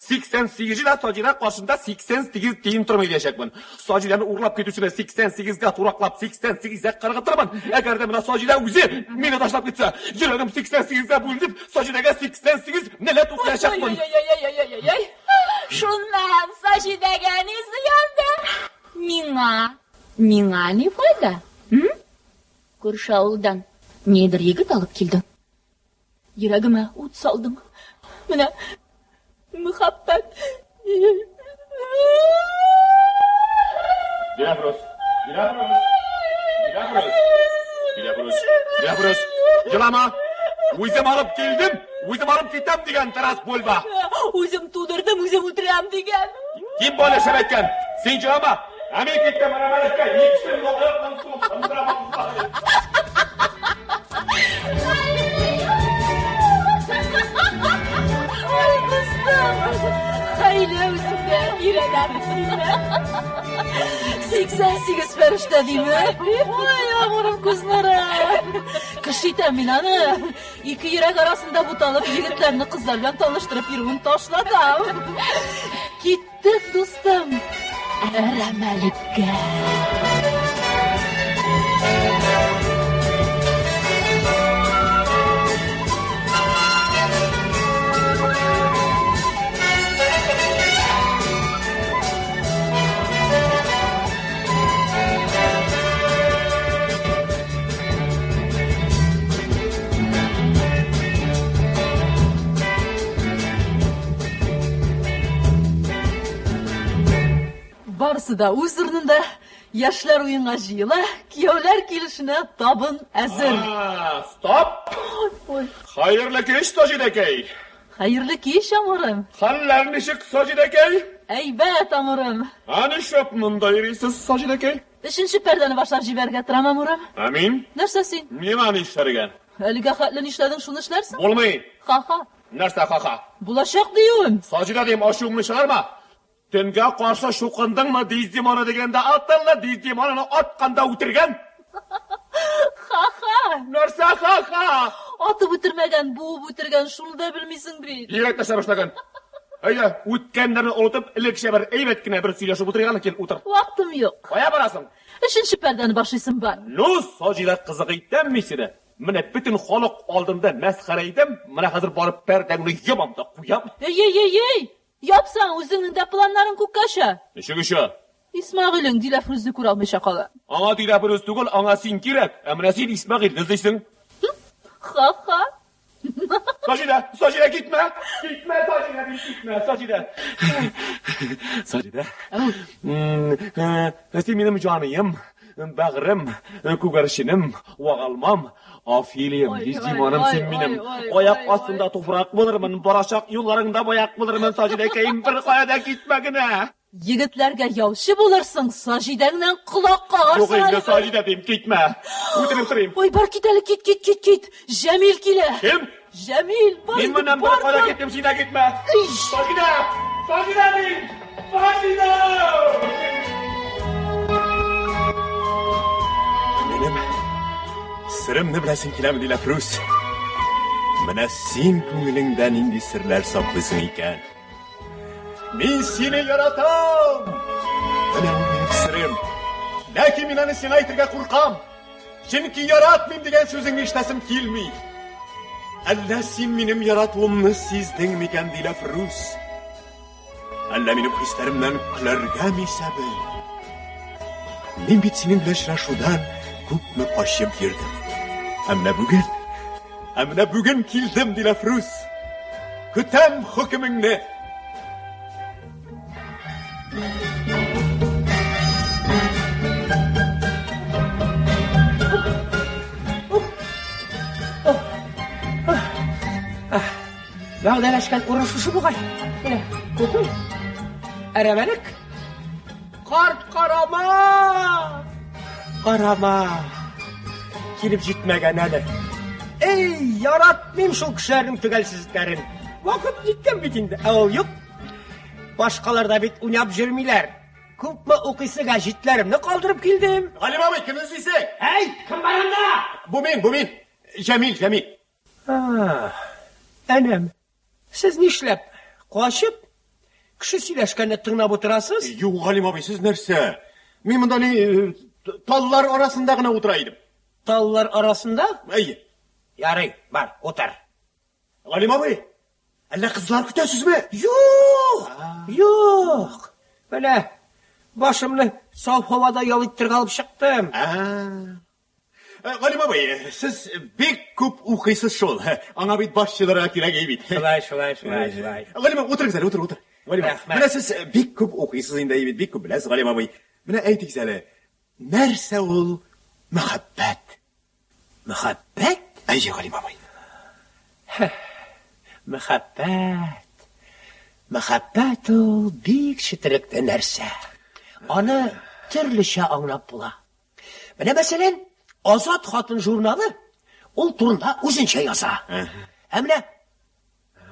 88-е дә Саҗидә каршында 88 тиен тормый диячәкмен. Саҗидәне урлап китүчене 88-гә тураклап 88-гә кыргытырмын. Әгәр дә менә Саҗидә үзе мине ташлап китсә, йөрәгем 88-гә бүленеп, Саҗидәгә 88 нәләт укыячакмын. Ай-яй-яй-яй-яй-яй. Шуннан Саҗидәгә ни зыян да? Миңа, миңа ни файда? М? Күрше авылдан нидер егет алып килдең. Йөрәгемә ут салдың. Менә мөхәббәт. Диләфрүз, Диләфрүз, Диләфрүз, Диләфрүз, Диләфрүз, елама. Үзем алып килдем, үзем алып китәм дигән Тарас Бульба. Үзем тудырдым, үзем үтерәм дигән. Кем бала шәп әйткән? Син җылама. Ә мин киттем әрәмәлеккә. Икесен аяктан сугып сындырам. Ай, дустым! Хәйлә үзеңдә, өйрәнәм синнән. 88 фәрештә диме? Ой, амурым күзләре. Кеше итәм мин аны. Ике йөрәк арасында буталып, егетләрне кызлар белән таныштырып йөрүен ташлатам. Киттек, дустым, әрәмәлеккә. Барысы да үз урынында. Яшьләр уенга җыела, кияүләр килешенә табын әзер. А, Стоп! Ой, Хәерле кич, Саҗидәкәй. хәерле кич, амурым. Хәлләр ничек, Саҗидәкәй? Әйбәт, Амурым. Ә нишләп монда йөрисез, Саҗидәкәй? Өченче пәрдәне башлап җибәрергә торам, Амурым. Ә мин? Нәрсә син? Миңа нишләргә? Әлегә хәтле нишләдең, шуны эшләрсең. Булмый. Ха-ха. Нәрсә ха-ха? Булачак диюем. Саҗидә дим, ачуыңны чыгарма. Төнгә каршы чукындыңмы, Дездемона дигәндә атылды, Дездемонаны атканда үтергән. Ха-ха. Нәрсә ха-ха? Атып үтермәгән, буып үтергән, шуны да белмисең бит. Бигрәк тә шәп эшләгән. Әйдә, үткәннәрне онытып, элеккечә бер әйбәт кенә бер сөйләшеп утырыйк әле, кил, утыр. Вакытым юк. Кая барасың? Өченче пәрдәне башлыйсым бар. Ну, Саҗидә кызык итәм мин сине. Менә бөтен халык алдында мәсхәрә итәм, менә хәзер барып пәрдәңне ябам да куям. Эй, эй, эй, эй! Япсаң, үзеңнең дә планнарың күккә оча. Ничек оча? Исмәгыйлең Диләфрүзне күрә алмыйча кала. Аңа Диләфрүз түгел, аңа син кирәк. Ә менә син Исмәгыйльне эзлисең. Ха-ха. Саҗидә, Саҗидә, китмә! Китмә, Саҗидә, бик китмә, Саҗидә. Саҗидә. Син минем җаныем, бәгърем, күгәрченем, вагалмам, Офелиям, Дездемоном син минем. Аяк астында туфрак булырмын, барачак юлларыңда маяк булырмын, Саҗидәкәем, бер кая да китмә генә. Егетләргә яучы булырсың, Саҗидәңнән колак кагарсың. Юк инде, Саҗидә дим, китмә. Үтенеп сорыйм. Ой, бар кит әле, кит, кит, кит, кит. Җәмил килә. Кем? Җәмил, бар Мин моннан бер кая китмим, син дә китмә. Саҗидә! Саҗидә дим! Саҗидә! Минем серемне беләсең киләме, Диләфрүз? Менә син күңелеңдә нинди серләр саклыйсың икән. Мин сине яратам! Менә ул минем серем. Ләкин мин аны сиңа әйтергә куркам. Чөнки яратмыйм дигән сүзеңне ишетәсем килми. Әллә син минем яратуымны сиздең микән, Диләфрүз? Әллә минем хисләремнән көләргә мисәбе? Мин бит синең белән очрашудан күпме качып йөрдем. Ә менә бүген, ә менә бүген килдем, Диләфрүз. Көтәм хөкемеңне. Вәгъдәләшкән урын шушы бугай. Менә, күпер. Әрәмәлек. Карт карама! Карама! Килеп җитмәгән әле. Эй, яратмыйм шул кешеләрнең төгәлсезлекләрен. Вакыт җиткән бит инде, ә ул юк. Башкалар да бит уйнап йөрмиләр. Күпме укыйсы гәҗитләремне калдырып килдем. Галим абый, кемне эзлисең? Әй, кем бар анда? Бу мин, бу мин. Җәмил, Җәмил. Әнәм, сез нишләп качып, кеше сөйләшкәнне тыңлап утырасыз? Юк, Галим абый, сез нәрсә? Мин монда ни э, таллар арасында гына утыра идем. Таллар арасында? Әйе. Ярый, бар, утыр. Галим абый, әллә кызлар көтәсезме? Юк, юк. Менә башымны саф һавада ял иттерергә алып чыктым. Э, Галим абый, сез бик күп укыйсыз шул. Аңа бит баш чыдарга кирәк бит. Шулай, шулай, шулай, шулай. Галим абый, утырыгыз әле, утыр, утыр. Галим абый, Рәхмәт. менә сез бик күп укыйсыз инде бит, бик күп беләсез, Галим абый. Менә әйтегез әле, нәрсә ул мәхәббәт? Мәхәббәт? Әйе, Галим абый. Мәхәббәт. Мәхәббәт ул бик четерекле нәрсә. Аны төрлечә аңлап була. Менә мәсәлән, Азат хатын журналы ул турында үзенчә яза. Ә менә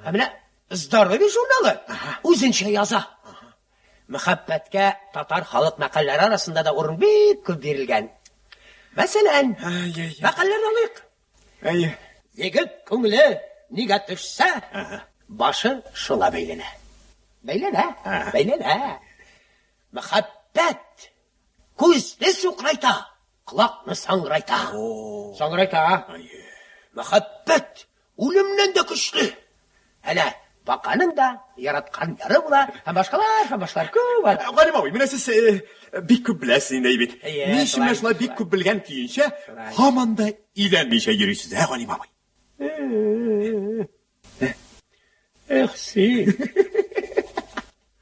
ә менә Здоровье журналы үзенчә яза. Мәхәббәткә татар халык мәкальләре арасында да урын бик күп бирелгән. Мәсәлән, мәкальләрне алыйк. Әйе. Егет күңеле нигә төшсә, башы шуңа бәйләнә. Бәйләнә, бәйләнә. Мәхәббәт күзне сукырайта, колакны саңгырайта. Саңгырайта. Мәхәббәт үлемнән дә көчле. Әнә, баканың да яраткан яры була, һәм башкалар, һәм башкалар күп ала. Галим абый, менә сез э, бик күп беләсез инде бит. Әйе, Ни өчен менә шулай, шулай бик күп белгән көенчә, һаман да өйләнмичә йөрисез, ә, Галим абый? Эх, син.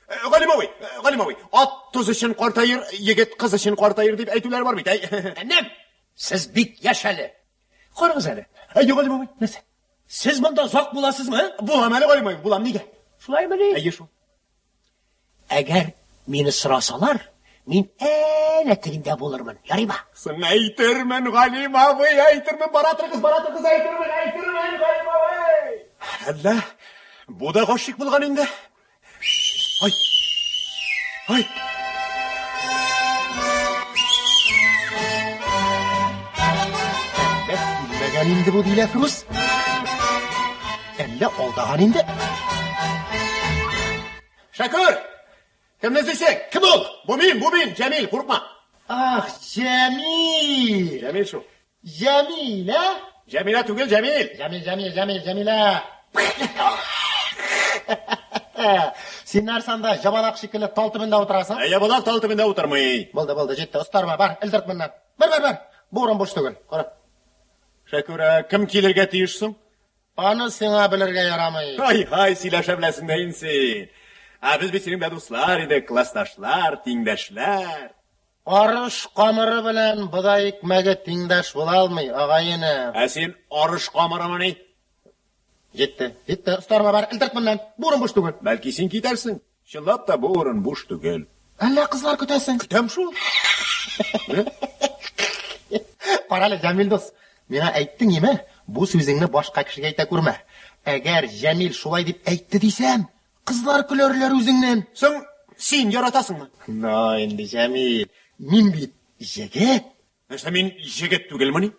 Э, Галим абый, э, Галим абый, ат туз өчен картаер, егет кыз өчен картаер дип әйтүләр бар бит, әй. Энем, сез бик яшь әле. Карагыз әле. Әйе, Галим абый. Нәрсә? Сез монда озак буласызмы? Булам әле, Галим абый, булам нигә? Шулаймыни? Әйе шул. Әгәр мине сорасалар, мин әнә тегендә булырмын. Ярыймы? Соң әйтермен, Галим абый, әйтермен, бара торыгыз, бара торыгыз, әйтермен, әйтермен, Галим абый. Әллә бу да гашыйк булган инде? Ай. Ай. Әллә килмәгән инде бу Диләфрүз? Әллә алдаган инде? Шәкүр! Кемне эзлисең? Кем ул? Бу мин, бу мин, Җәмил, курыкма. Ах, Җәмил! Җәмил шул. Җәмилә? Җәмилә түгел, Җәмил. Җәмил, Җәмил, Җәмил, Җәмилә. Син нәрсә анда җабалак шикелле тал төбендә утырасың? Ә ябалак тал төбендә утырмый. Булды, булды, җитте. Остарма, бар, элдерт моннан. Бар, бар, бар. Бу урын буш түгел. Кара. Шәкүр, ә кем килергә тиеш соң? Аны сиңа белергә ярамый. Ай-һай, сөйләшә беләсең дә инде син. Ә без бит синең белән дуслар идек, классташлар, тиңдәшләр. Арыш камыры белән бодай икмәге тиңдәш була алмый, агай-эне. Ә син арыш камырымыни? Җитте, җитте, остарма, бар, элдерт моннан. Бу урын буш түгел. Бәлки син китәрсең? Чынлап та бу урын буш түгел. Әллә кызлар көтәсең? Көтәм шул. Карале, Җәмил дус, миңа әйттең име, бу сүзеңне башка кешегә әйтә күрмә. Әгәр Җәмил шулай дип әйтте дисәм, кызлар көләрләр үзеңнән. Соң, син яратасыңмы? На инде, Җәмил, мин бит җегет. Нәрсә, мин җегет түгелмени?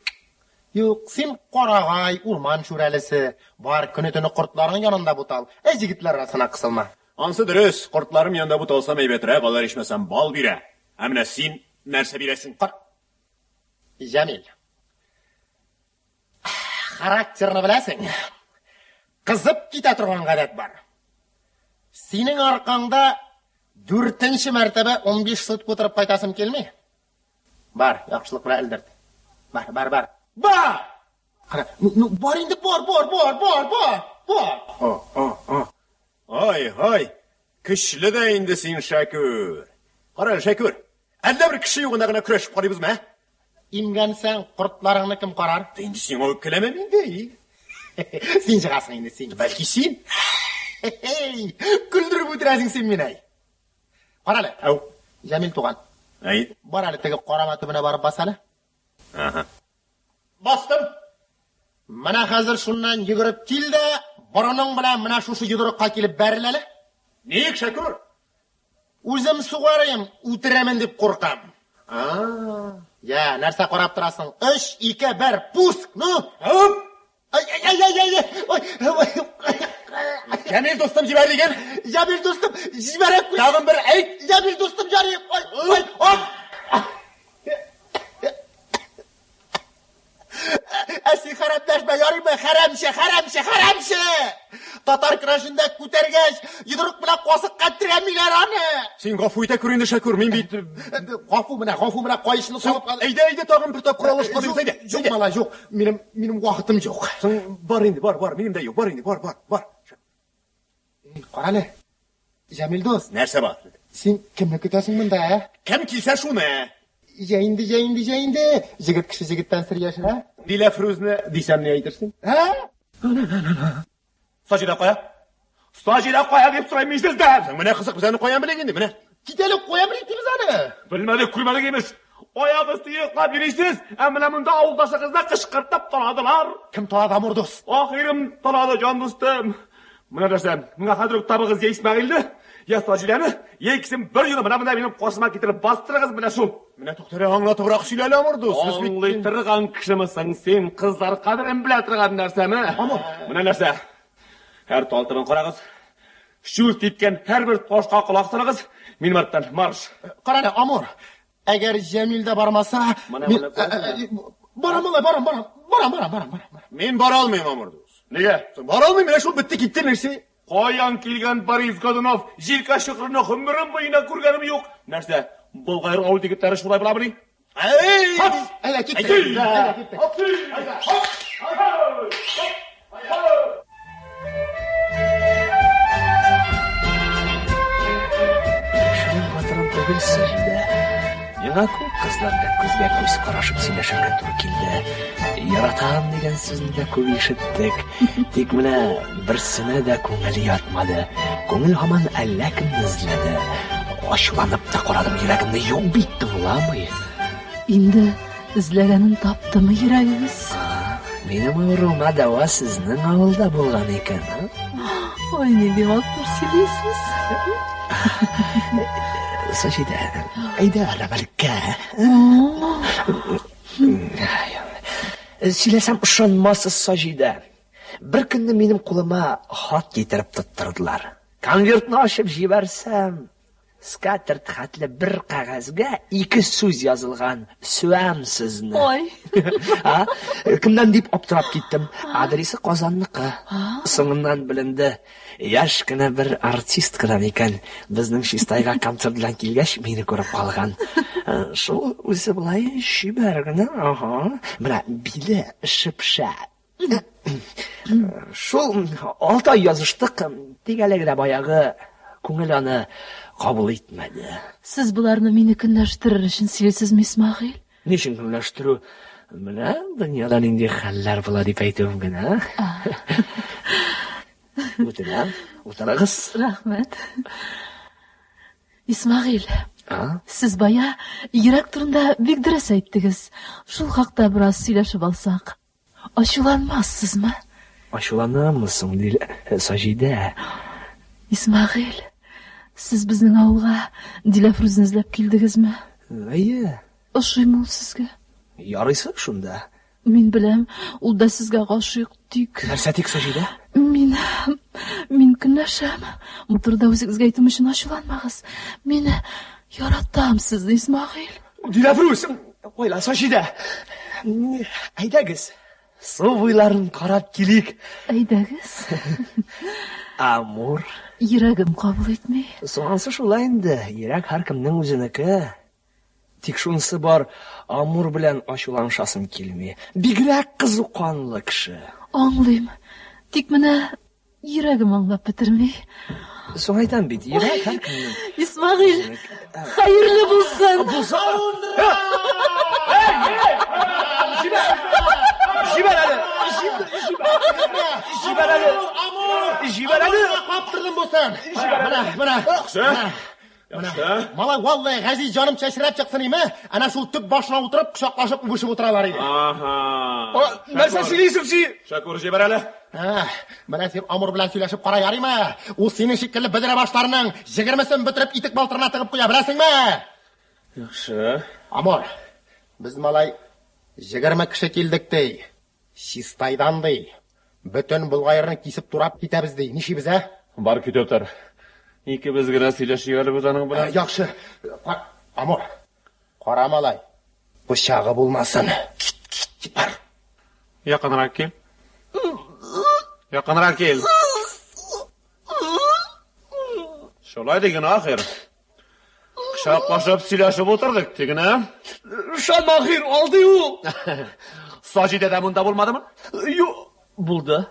Юк, син карагай, урман шүрәлесе. Бар, көне-төне кортларың янында бутал, ә җегетләр арасына кысылма. Ансы дөрес, кортларым янында буталсам әйбәтрәк, алар ичмасам бал бирә. Ә менә син нәрсә бирәсең? Кар... Җәмил. Характерны беләсең. Кызып китә торган гадәт бар. Синең аркаңда дүртенче мәртәбә 15 сутка утырып кайтасым килми. Бар, яхшылык белән элдерт. Бар, бар, бар. Бар! Кара, ну, ну, бар инде, бар, бар, бар, бар, бар, бар. О, о, о. Ай, ай, көчле дә инде син, Шәкүр. Кара әле, Шәкүр, әллә бер кеше югында гына көрәшеп карыйбызмы, ә? Имгәнсәң, кортларыңны кем карар? Инде сиңа үпкәләмәм инде. Син чыгасың инде, син. Бәлки син? Көлдереп үтерәсең син мине. Кара әле. Әү. Җәмил туган. Әй. Бар әле теге карама төбенә барып бас әле. Ага. Бастым. Менә хәзер шуннан йөгереп кил дә, борының белән менә шушы йодрыкка килеп бәрел әле. Ник, Шәкүр? Үзем сугарыйм, үтерәмен дип куркам. А. Я, нәрсә карап торасың? 3 2 1, пуск! Ну! Оп! Ай, ай, ай, ай, ай, ай, ой, Җәмил дустым җибәр диген. Җәмил дустым, җибәрә күр. Тагын бер әйт. Җәмил дустым, җари. Ой, ой, оп. Ә син хәрәмләшмә, ярыймы? Хәрәмче, хәрәмче, хәрәмче! Татар көрәшендә күтәргәч, йодрык белән касыкка терәмиләр аны. Син гафу итә күр инде, Шәкүр, мин бит Гафу менә, гафу менә каешны салып ал. Әйдә, әйдә, тагын бер тапкыр алышып карыйбыз, әйдә. Юк, малай, юк. Минем минем вакытым юк. Соң бар инде, бар, бар, минем дә юк, бар инде, бар, бар, бар. Кара әле. Җәмил дус. Нәрсә бар? Син кемне көтәсең монда, ә? Кем килсә шуны. Җә инде, җә инде, җә инде. Җегет кеше җегеттән сер яшерә. Диләфрүзне дисәм ни әйтерсең? Ә? Саҗидә кая? Саҗидә кая дип сорыйм мин сездән. Соң менә кызык, без аны каян белик инде, менә. Кит әле, кая белик дибез аны? Белмәдек, күрмәдек имеш. Аяк өсте йоклап йөрисез, ә менә монда авылдашыгызны кычкыртып таладылар. Кем талады, Амур дус? Ахирым талады, җан дустым. Менә нәрсә, миңа хәзер үк табыгыз я Исмәгыйльне, я Саҗидәне, я икесен бер юлы менә монда минем каршыма китереп бастырыгыз, менә шул. Менә туктале, аңлатыбрак сөйлә әле, Амур дус. Без бит- Аңлый торган кешеме соң син, кызлар кадерен белә торган нәрсәме? Амур. Менә нәрсә. Һәр тал төбен карагыз. Чүл типкән һәрбер ташка колак салыгыз. Минем арттан марш. Кара әле, Амур. Әгәр Җәмил дә бармаса, Менә, мин- менә, күрәсеңме? Барам, малай, барам, барам. Барам, барам, барам, барам. Мин бара алмыйм, Амур дус. Нигә? Соң бара алмыйм, менә шул бетте китте нәрсә. Каян килгән Борис Годунов? Җилкә чокырны гомерем буена күргәнем юк. Нәрсә, Болгар авыл егетләре шулай буламыни? Әй! Хоп! Әйдә, киттек. Әйдә! Әйдә, киттек. Хоп! Әйдә! Хоп! Хоп! Хоп! Кешенең хатынын түгел, Саҗидә. Миңа күп кызлар белән күзгә күз карашып сөйләшергә туры килде. Яратам дигән сүзне дә күп ишеттек. Тик менә берсенә дә күңел ятмады. Күңел һаман әллә кемне эзләде. Ачуланып та карадым йөрәгемне, юк бит, тыңламый. Инде эзләгәнен таптымы йөрәгегез? Минем авыруыма дәва сезнең авылда булган икән, а? Ой, нинди матур сөйлисез. Саҗидә, әйдә рәмәлкә. Сөйләсәм ышанмассыз, Саҗидә. Бер көнне минем кулыма хат китереп тоттырдылар. Конвертны ачып җибәрсәм, Скатерть хәтле бер кәгазьгә ике сүз язылган. Сүәм сезне. Ой. А? Кемнән дип аптырап киттем. Адресы Казанныкы. Соңыннан беленде. Яшь кенә бер артисткадан икән. Безнең Чистайга концерт белән килгәч, мине күреп калган. Шул үзе болай чибәр генә, ага. Менә биле шөпшә. Шул 6 ай языштык, тик әлеге дә баягы күңел аны кабул итмәде. Сез боларны мине көнләштерер өчен сөйлисезме, Исмәгыйль? Ни өчен көнләштерү? Менә дөньяда нинди хәлләр була дип әйтүем генә. Үтенәм, утырыгыз. Рәхмәт. Исмәгыйль, сез бая йөрәк турында бик дөрес әйттегез. Шул хакта бераз сөйләшеп алсак. Ачуланмассызмы? Ачуланаммы соң, Саҗидә? Исмәгыйль, сез безнең авылга Диләфрүзне эзләп килдегезме? Әйе. Ошыймы ул сезгә? Ярыйсы шунда. Мин беләм, ул да сезгә гашыйк, тик... Нәрсә тик, Саҗидә? Мин... Мин көнләшәм. Бу турыда үзегезгә әйтүем өчен ачуланмагыз. Мин яратам сезне, Исмәгыйль. Диләфрүз! Ойла, Саҗидә! Әйдәгез, су буйларын карап килик. Әйдәгез. Амур. Йөрәгем кабул итми. Соң ансы шулай инде, йөрәк һәркемнең үзенеке. Тик шунысы бар, Амур белән ачуланышасым килми. Бигрәк кызу канлы кеше. Аңлыйм. Тик менә йөрәгем аңлап бетерми. Соң әйтәм бит, йөрәк һәркемнең. Исмәгыйль, хәерле булсын. Булсын. Җибәр! Җибәр әле! Җибәр әле! Җибәр әле! Каптырдым булсын. Менә, менә. Яхшы. Менә. Малай, валлаһи, газиз җаным чәчрәп чыксын име? Әнә шул төп башына утырып, кочаклашып, үбешеп утыралар иде. Ага. Нәрсә сөйлисең син? Шәкүр, җибәр әле. Ә, менә син Амур белән сөйләшеп кара, ярыймы? Ул синең шикелле бөдрә башларның егермесен бөтереп итек балтырына тыгып куя, беләсеңме? Яхшы. Амур, без малай 20 кеше килдек ди. Чистайдан ди. Бөтен Болгаерны кисеп турап китәбез ди. Нишибез, ә? Бар китеп тор. Икебез генә сөйләшик әле без аның белән. Яхшы. Амур, кара малай. Пычагы булмасын. Кит, кит, кит, бар. Якынрак кил. Якынрак кил. Шулай диген, ахир. Кочаклашып сөйләшеп утырдык диген, ә? Ышанма, ахир, алдый ул. Саҗидә дә монда булмадымы? Юк, булды.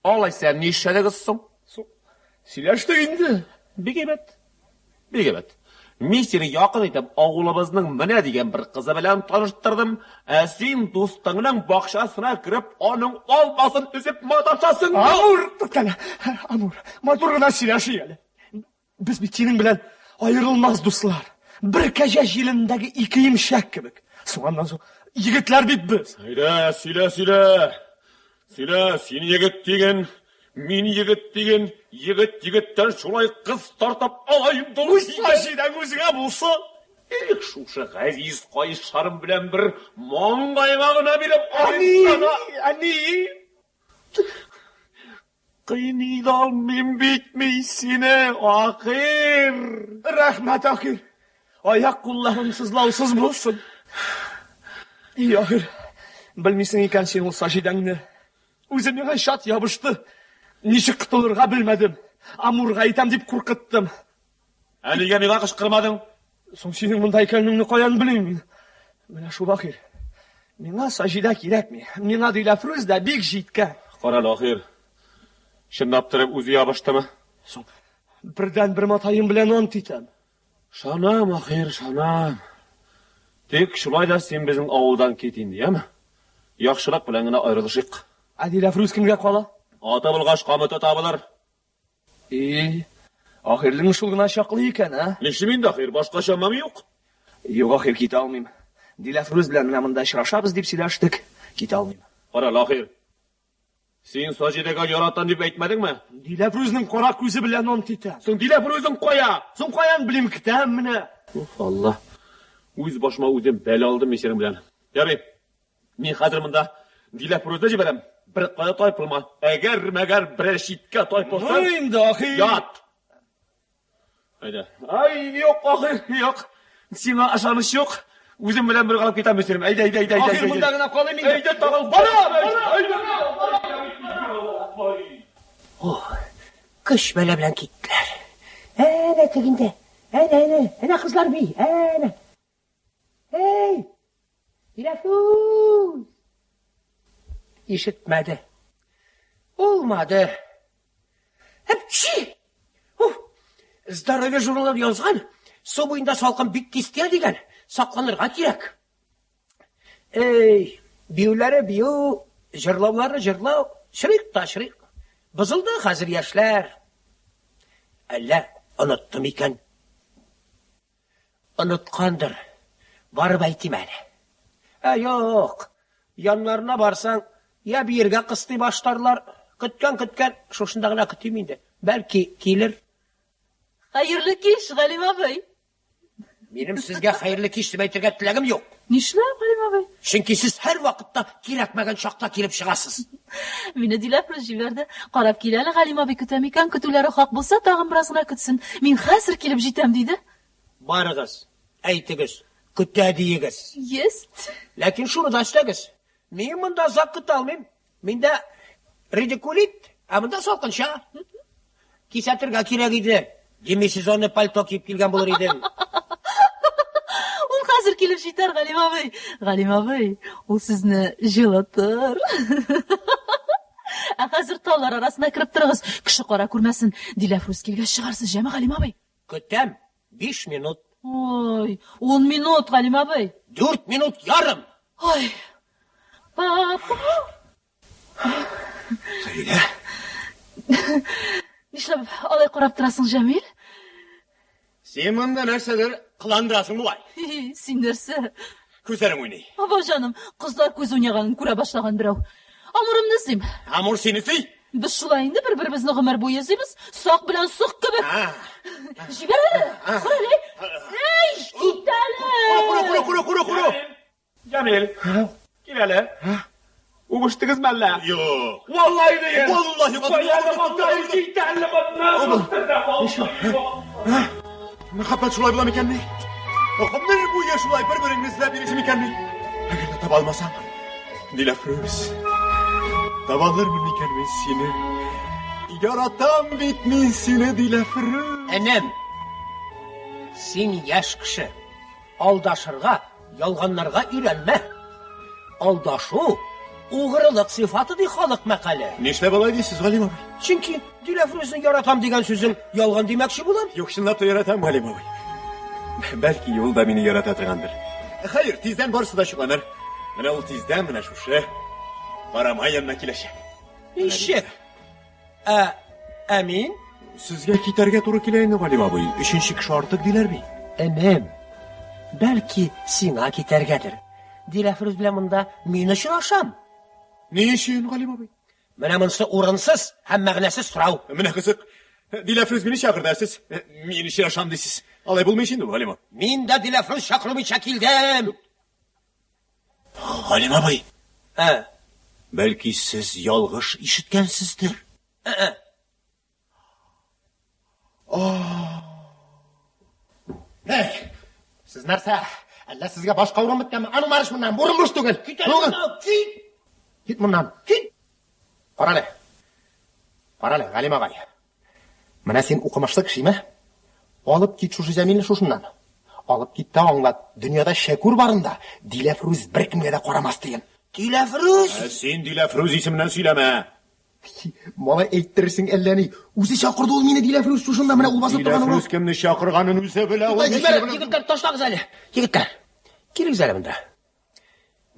Алайса нишләдегез соң? Сөйләштек инде. Бик әйбәт. Бик әйбәт. Мин сине якын итеп авылыбызның менә дигән бер кызы белән таныштырдым, ә син дустыңның бакчасына кереп, аның алмасын өзеп маташасың. Амур, туктале. Амур, матур гына сөйләшик әле. Без бит синең белән аерылмас дуслар. Бер кәҗә җиленендәге ике имчәк кебек. Соң аннан соң егетләр бит без. Әйдә, сөйлә, сөйлә. Сөйлә, син егет диген, мин егет диген, егет егеттән шулай кыз тартып ала инде ул. Үз Саҗидәң үзеңә булсын. Эх, шушы газиз каешларым белән бер маңгаеңа гына биреп Әни, алыйм сана. әни. Кыйный да алмыйм бит мин сине, ахир. Рәхмәт, ахир. Аяк кулларың сызлаусыз булсын. И, ахир, белмисең икән син ул Саҗидәңне. Үзе миңа чат ябышты. Ничек котылырга белмәдем. Амурга әйтәм дип куркыттым. Ә нигә миңа кычкырмадың? Соң синең монда икәнеңне каян белим мин? Менә шул, ахир. Миңа Саҗидә кирәкми. Миңа Диләфрүз дә бик җиткән. Кара әле, ахир. Чынлап торып үзе ябыштымы? Соң бердән бер матаем белән ант итәм. Ышанам, ахир, ышанам. Тик шулай да син безнең авылдан кит инде, яме? Яхшырак белән генә аерылышыйк. Ә Диләфрүз кемгә кала? Аты булгач, камыты табылыр. И, ахирлең шул гына чаклы икән, ә? Нишлим инде, ахир, башка чамам юк. Юк, ахир, китә алмыйм. Диләфрүз белән менә монда очрашабыз дип сөйләштек. Китә алмыйм. Кара, ахир. Син Саҗидәгә яратам дип әйтмәдеңме? Диләфрүзнең кара күзе белән ант итәм. Соң Диләфрүзең кая? Соң каян белим, көтәм менә. Уф, Алла. Үз башыма үзем бәла алдым мин синең белән. Ярый. Мин хәзер монда Диләфрүзне җибәрәм. Бер кая тайпылма. Әгәр мәгәр берәр читкә тайпылсаң. Ну инде, ахир. Ят. Әйдә. Ай, юк, ахир, юк. Сиңа ышаныч юк. Үзем белән бергә алып китәм мин сине. Әйдә, әйдә, әйдә, әйдә. Ахир, монда гына калыйм инде. Әйдә, тагын. Бара, бара, Ох, көч бәла белән киттеләр. Әнә тегендә, әнә, әнә, әнә кызлар бии, әнә. Эй, Диләфрүз! Ишетмәде. Булмады. Әпчи! Уф! Здоровье журналы язган, су буенда салкын бик тиз тия дигән. Сакланырга кирәк. Эй, биюләре бию, җырлаулары җырлау, чырыйк та чырыйк. Бозылды хәзер яшьләр. Әллә онытты микән? Оныткандыр. Барып әйтим әле. Ә юк. Яннарына барсаң, я биергә кыстый башларлар. Көткән, көткән, шушында гына көтим инде. Бәлки килер. Хәерле кич, Галим абый. Минем сезгә хәерле кич дип әйтергә теләгем юк. Нишләп, Галим абый? Чөнки сез һәрвакытта кирәкмәгән чакта килеп чыгасыз. Мине Диләфрүз җибәрде. Карап кил әле, Галим абый көтә микән? Көтүләре хак булса, тагын бераз гына көтсен. Мин хәзер килеп җитәм, диде. Барыгыз, әйтегез, көтә диегез. Есть. Ләкин шуны да өстәгез. Мин монда озак көтә алмыйм. Миндә радикулит, ә монда салкынча. Кисәтергә кирәк иде. Демисезонный пальто киеп килгән булыр идем. Ул хәзер килеп җитәр, Галим абый. Галим абый, ул сезне җылытыр. Ә хәзер таллар арасына кереп торыгыз. Кеше кара күрмәсен. Диләфрүз килгәч чыгарсыз, җәме, Галим абый? Көтәм. 5 минут. Ой, 10 минут, Галим абый. 4 минут ярым. Ой. Папа. Саҗидә. Нишләп алай карап торасың, Җәмил? Син монда нәрсәдер кыландырасың бугай. Син нәрсә? Күзләрең уйный. Апа җаным, кызлар күз уйнаганын күрә башлаган берәү. Амурымны эзлим. Амур сине эзли? Без шулай инде бер-беребезне гомер буе эзлибез. Сак белән сок кебек. Җибәр әле. Кор әле. Әй, кит әле. Куру, куру, куру, куру, куру. Җәмил, кил әле. Үбештегезме әллә? Юк. Валлаһи диген. Валлаһи, Кая монда кит әле моннан. Мәхәббәт шулай була микәнни? Гомер буе шулай бер-береңне эзләп йөрисең микәнни? Әгәр дә таба алмасам, Диләфрүз, таба алырмын микән мин сине? Яратам бит мин сине, Диләфрүз. Энем, син яшь кеше. Алдашырга, ялганнарга өйрәнмә. Алдашу угрылык сыйфаты ди халык мәкале. Нишләп алай дисез, Галим абый? Чөнки Диләфрүзне яратам дигән сүзең ялган димәкче булам. Юк, чынлап та яратам, Галим абый. Бәлки ул да мине ярата торгандыр. Хәер, тиздән барысы да ачыкланыр. Менә ул тиздән менә шушы Карамай янына киләчәк. Ничек? Ә, ә мин? Сезгә китәргә туры килә инде, Галим абый. Өченче кеше артык диләр бит. Энем, бәлки сиңа китәргәдер. Диләфрүз белән монда мин очрашам. Ни өчен, Галим абый? Менә монысы урынсыз һәм мәгънәсез сорау. Менә кызык. Диләфрүз мине чакырды, ә сез мин очрашам дисез. Алай булмый инде, Галим абый. Мин дә Диләфрүз чакырмыйча килдем. Галим абый. Ә. Бәлки сез ялгыш ишеткәнсездер? Ә. Эй, сез нәрсә? Әллә сезгә башка урын беткәнме? Ану марш моннан, урын буш түгел. Кит әле моннан, кит! Кит моннан, кит! Карале. Карале, Галим агай. Менә син укымышлы кешеме? Алып кит шушы Җәмилне шушыннан. Алып кит тә аңлат, дөньяда Шәкүр барында Диләфрүз беркемгә дә карамас диген. Диләфрүз! Ә син Диләфрүз исеменнән сөйләмә. Малай әйттерерсең әллә ни. Үзе чакырды ул мине Диләфрүз шушында менә ул басып торган. Диләфрүз кемне чакырганын үзе белә. Ул Егетләр, егетләр, ташлагыз әле. Егетләр. Килегез әле монда.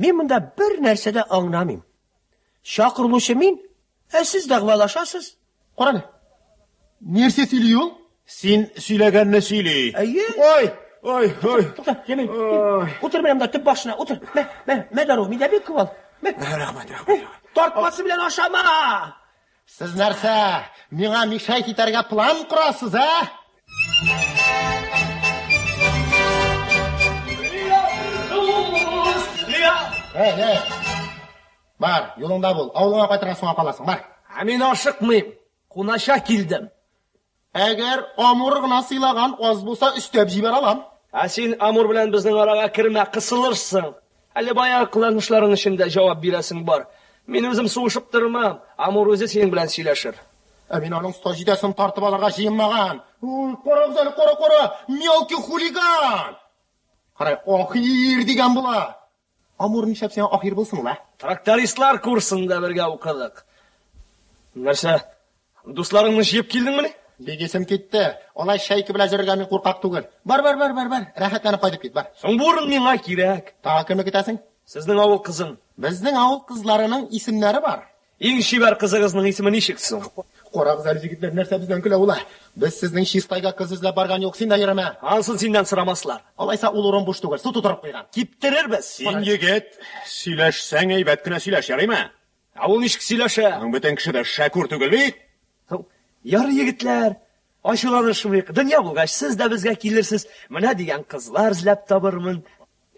Мин монда бер нәрсә дә аңламыйм. Чакырылучы мин, ә сез дәгъвалашасыз. Кара әле. Нәрсә сөйли ул? Син сөйләгәнне сөйли. Әйе. Ой, ой, ой. Тукта, Җәмил. Утыр менә монда төп башына, утыр. Мә, мә, мә дару, миндә бик күп ал. Мә. Рәхмәт, рәхмәт. Тартмасы белән ашама! Сез нәрсә, миңа мишәйт итәргә план корасыз, ә? Эй, эй. Бар, юлыңда бул. Авылыңа кайтырга соңга каласың, бар. Ә мин ашыкмыйм. Кунача килдем. Әгәр Амур гына сыйлаган аз булса, өстәп җибәрә алам. Ә син Амур белән безнең арага кермә, кысылырсың. Әле баягы кыланышларың өчен дә җавап бирәсең бар. Мин үзем сугышып тормам. Амур үзе синең белән сөйләшер. Ә мин аның Саҗидәсен тартып алырга җыенмаган. Ой, карагыз әле, кара, кара, мелкий хулиган. Кара, ахир дигән була. Амур нишләп сиңа ахир булсын ул, ә? Трактористлар курсында бергә укыдык. Нәрсә, дусларыңны җыеп килдеңмени? Бик исем китте. Алай шәйке белән йөрергә мин куркак түгел. Бар, бар, бар, бар, бар. Рәхәтләнеп кайтып кит, бар. Соң бу урын миңа кирәк. Тагы кемне көтәсең? Сезнең авыл кызын. Безнең авыл кызларының исемнәре бар. Иң чибәр кызыгызның исеме ничек соң? Карагыз әле, егетләр, нәрсә бездән көлә ул, ә? Без сезнең Чистайга кыз эзләп барган юк, син дә йөрмә. Ансын синнән сорамаслар. Алайса ул урын буш түгел, су тутырып куйган. Киптерербез. Син, егет, сөйләшсәң әйбәт кенә сөйләш, ярыймы? Ә ул ничек сөйләшә? Аның бөтен кеше дә Шәкүр түгел бит. Ярый, егетләр, ачуланышмыйк. Дөнья булгач, сез дә безгә килерсез. Менә дигән кызлар эзләп табырмын.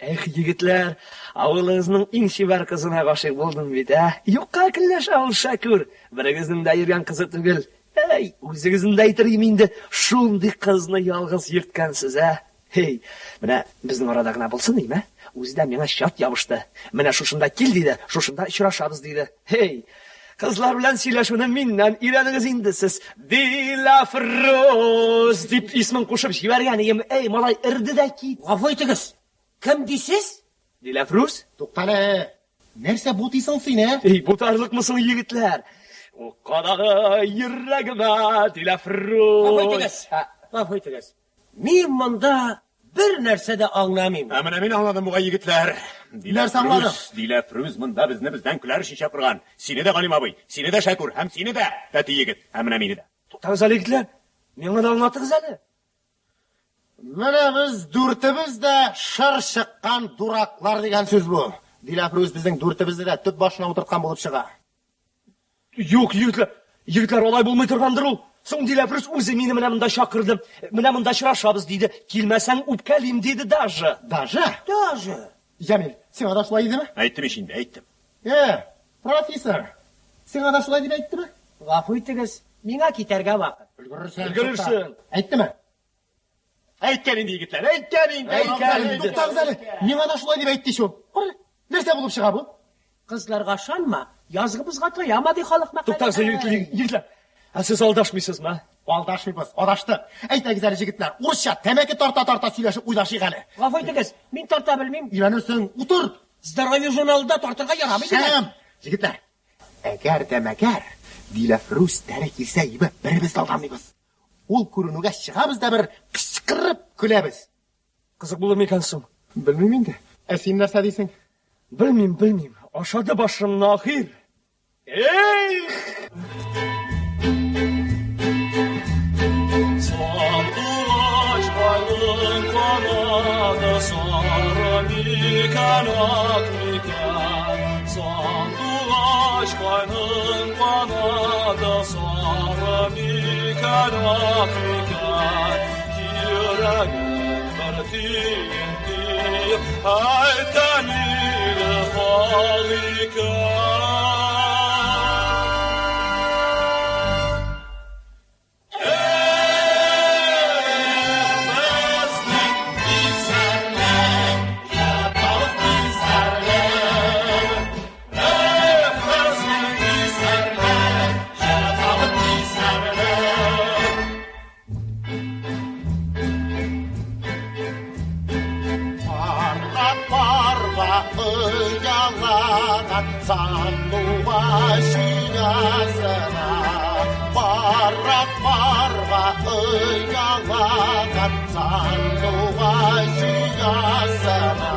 Эх, егетләр, авылыгызның иң чибәр кызына гашыйк булдым бит, ә? Юкка көнләшә ул Шәкүр. Берегезнең дә йөргән кызы түгел. Әй, үзегезне дә әйтер идем инде, шундый кызны ялгыз йөрткәнсез, ә? Һей, менә безнең арада гына булсын, име? Үзе дә миңа чат ябышты. Менә шушында кил, диде, шушында очрашабыз, диде. Һей, кызлар белән сөйләшүне миннән өйрәнегез инде сез. Диләфрүз дип исмен кушып җибәргән идем. Эй, малай, эрде дә кит. Гафу итегез. Кем дисез? Диләфрүз? Туктале. Нәрсә бутыйсың син, ә? Эй, бутарлыкмы соң, егетләр? Ук кадагы йөрәгемә, Диләфрүз. Гафу итегез. Гафу итегез. Мин монда бер нәрсә дә аңламыйм. Ә менә мин аңладым бугай, егетләр. Нәрсә аңладың? Диләфрүз монда безне бездән көләр өчен чакырган. Сине дә, Галим абый, сине дә, Шәкүр, һәм сине дә, тәти егет, һәм менә мине дә. Туктагыз әле, егетләр. Миңа да аңлатыгыз әле. Менә без дүртебез дә шыр чыккан дураклар дигән сүз бу. Диләфрүз безнең дүртебезне дә төп башына утырткан булып чыга. Юк, егетләр, егетләр, алай булмый торгандыр ул. Соң Диләфрүз үзе мине менә монда чакырды. Менә монда очрашабыз диде. Килмәсәң үпкәлим диде даже. Даже? Даже. Җәмил, сиңа да шулай дидеме? Әйттем ич инде, әйттем. Э, профессор, сиңа да шулай дип әйттеме? Гафу итегез, миңа китәргә вакыт. Өлгерерсең. Өлгерерсең. Әйттеме? Әйткән инде, егетләр, әйткән инде. Әйткән инде. Туктагыз әле. Миңа да шулай дип әйтте ич ул. Кара, нәрсә булып чыга бу? Кызларга ышанма, язгыбызга таяма ди халык мәкале. Туктагыз әле, егетләр, егетләр. Ә сез алдашмыйсызмы? Алдашмыйбыз, адаштык. Әйтәгез әле, егетләр, урысча тәмәке тарта-тарта сөйләшеп уйлашыйк әле. Гафу итегез, мин тарта белмим. Өйрәнерсең, утыр. Здоровье журналында тартырга ярамый диләр. Шәм! Егетләр, әгәр дә мәгәр Диләфрүз тәре килсә, ибе, беребез дә алданмыйбыз. Ул күренүгә чыгабыз да бер кычкырып көләбез. Кызык булыр микән соң? Белмим инде. Ә син нәрсә дисең? Белмим, белмим. Ашады башымны ахир. Эх! Сандугач кайның канаты сары микән, ак микән? Сандугач кайның канаты сары микән, ак микән? Йөрәгем бер тиен тиеп, әйткән иде хал икән. Безнең исәнлек, яталык исәнлек. Безнең исәнлек, яталык исәнлек. Парга парга оялаган сандугач оясына. Парга парга оялаган сандугач оясына.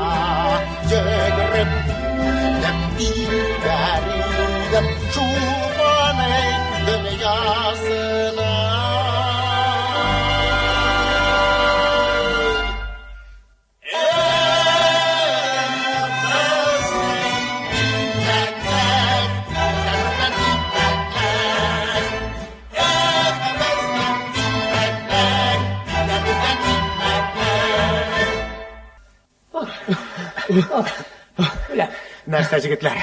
Үләм. Нәрсә, җегетләр?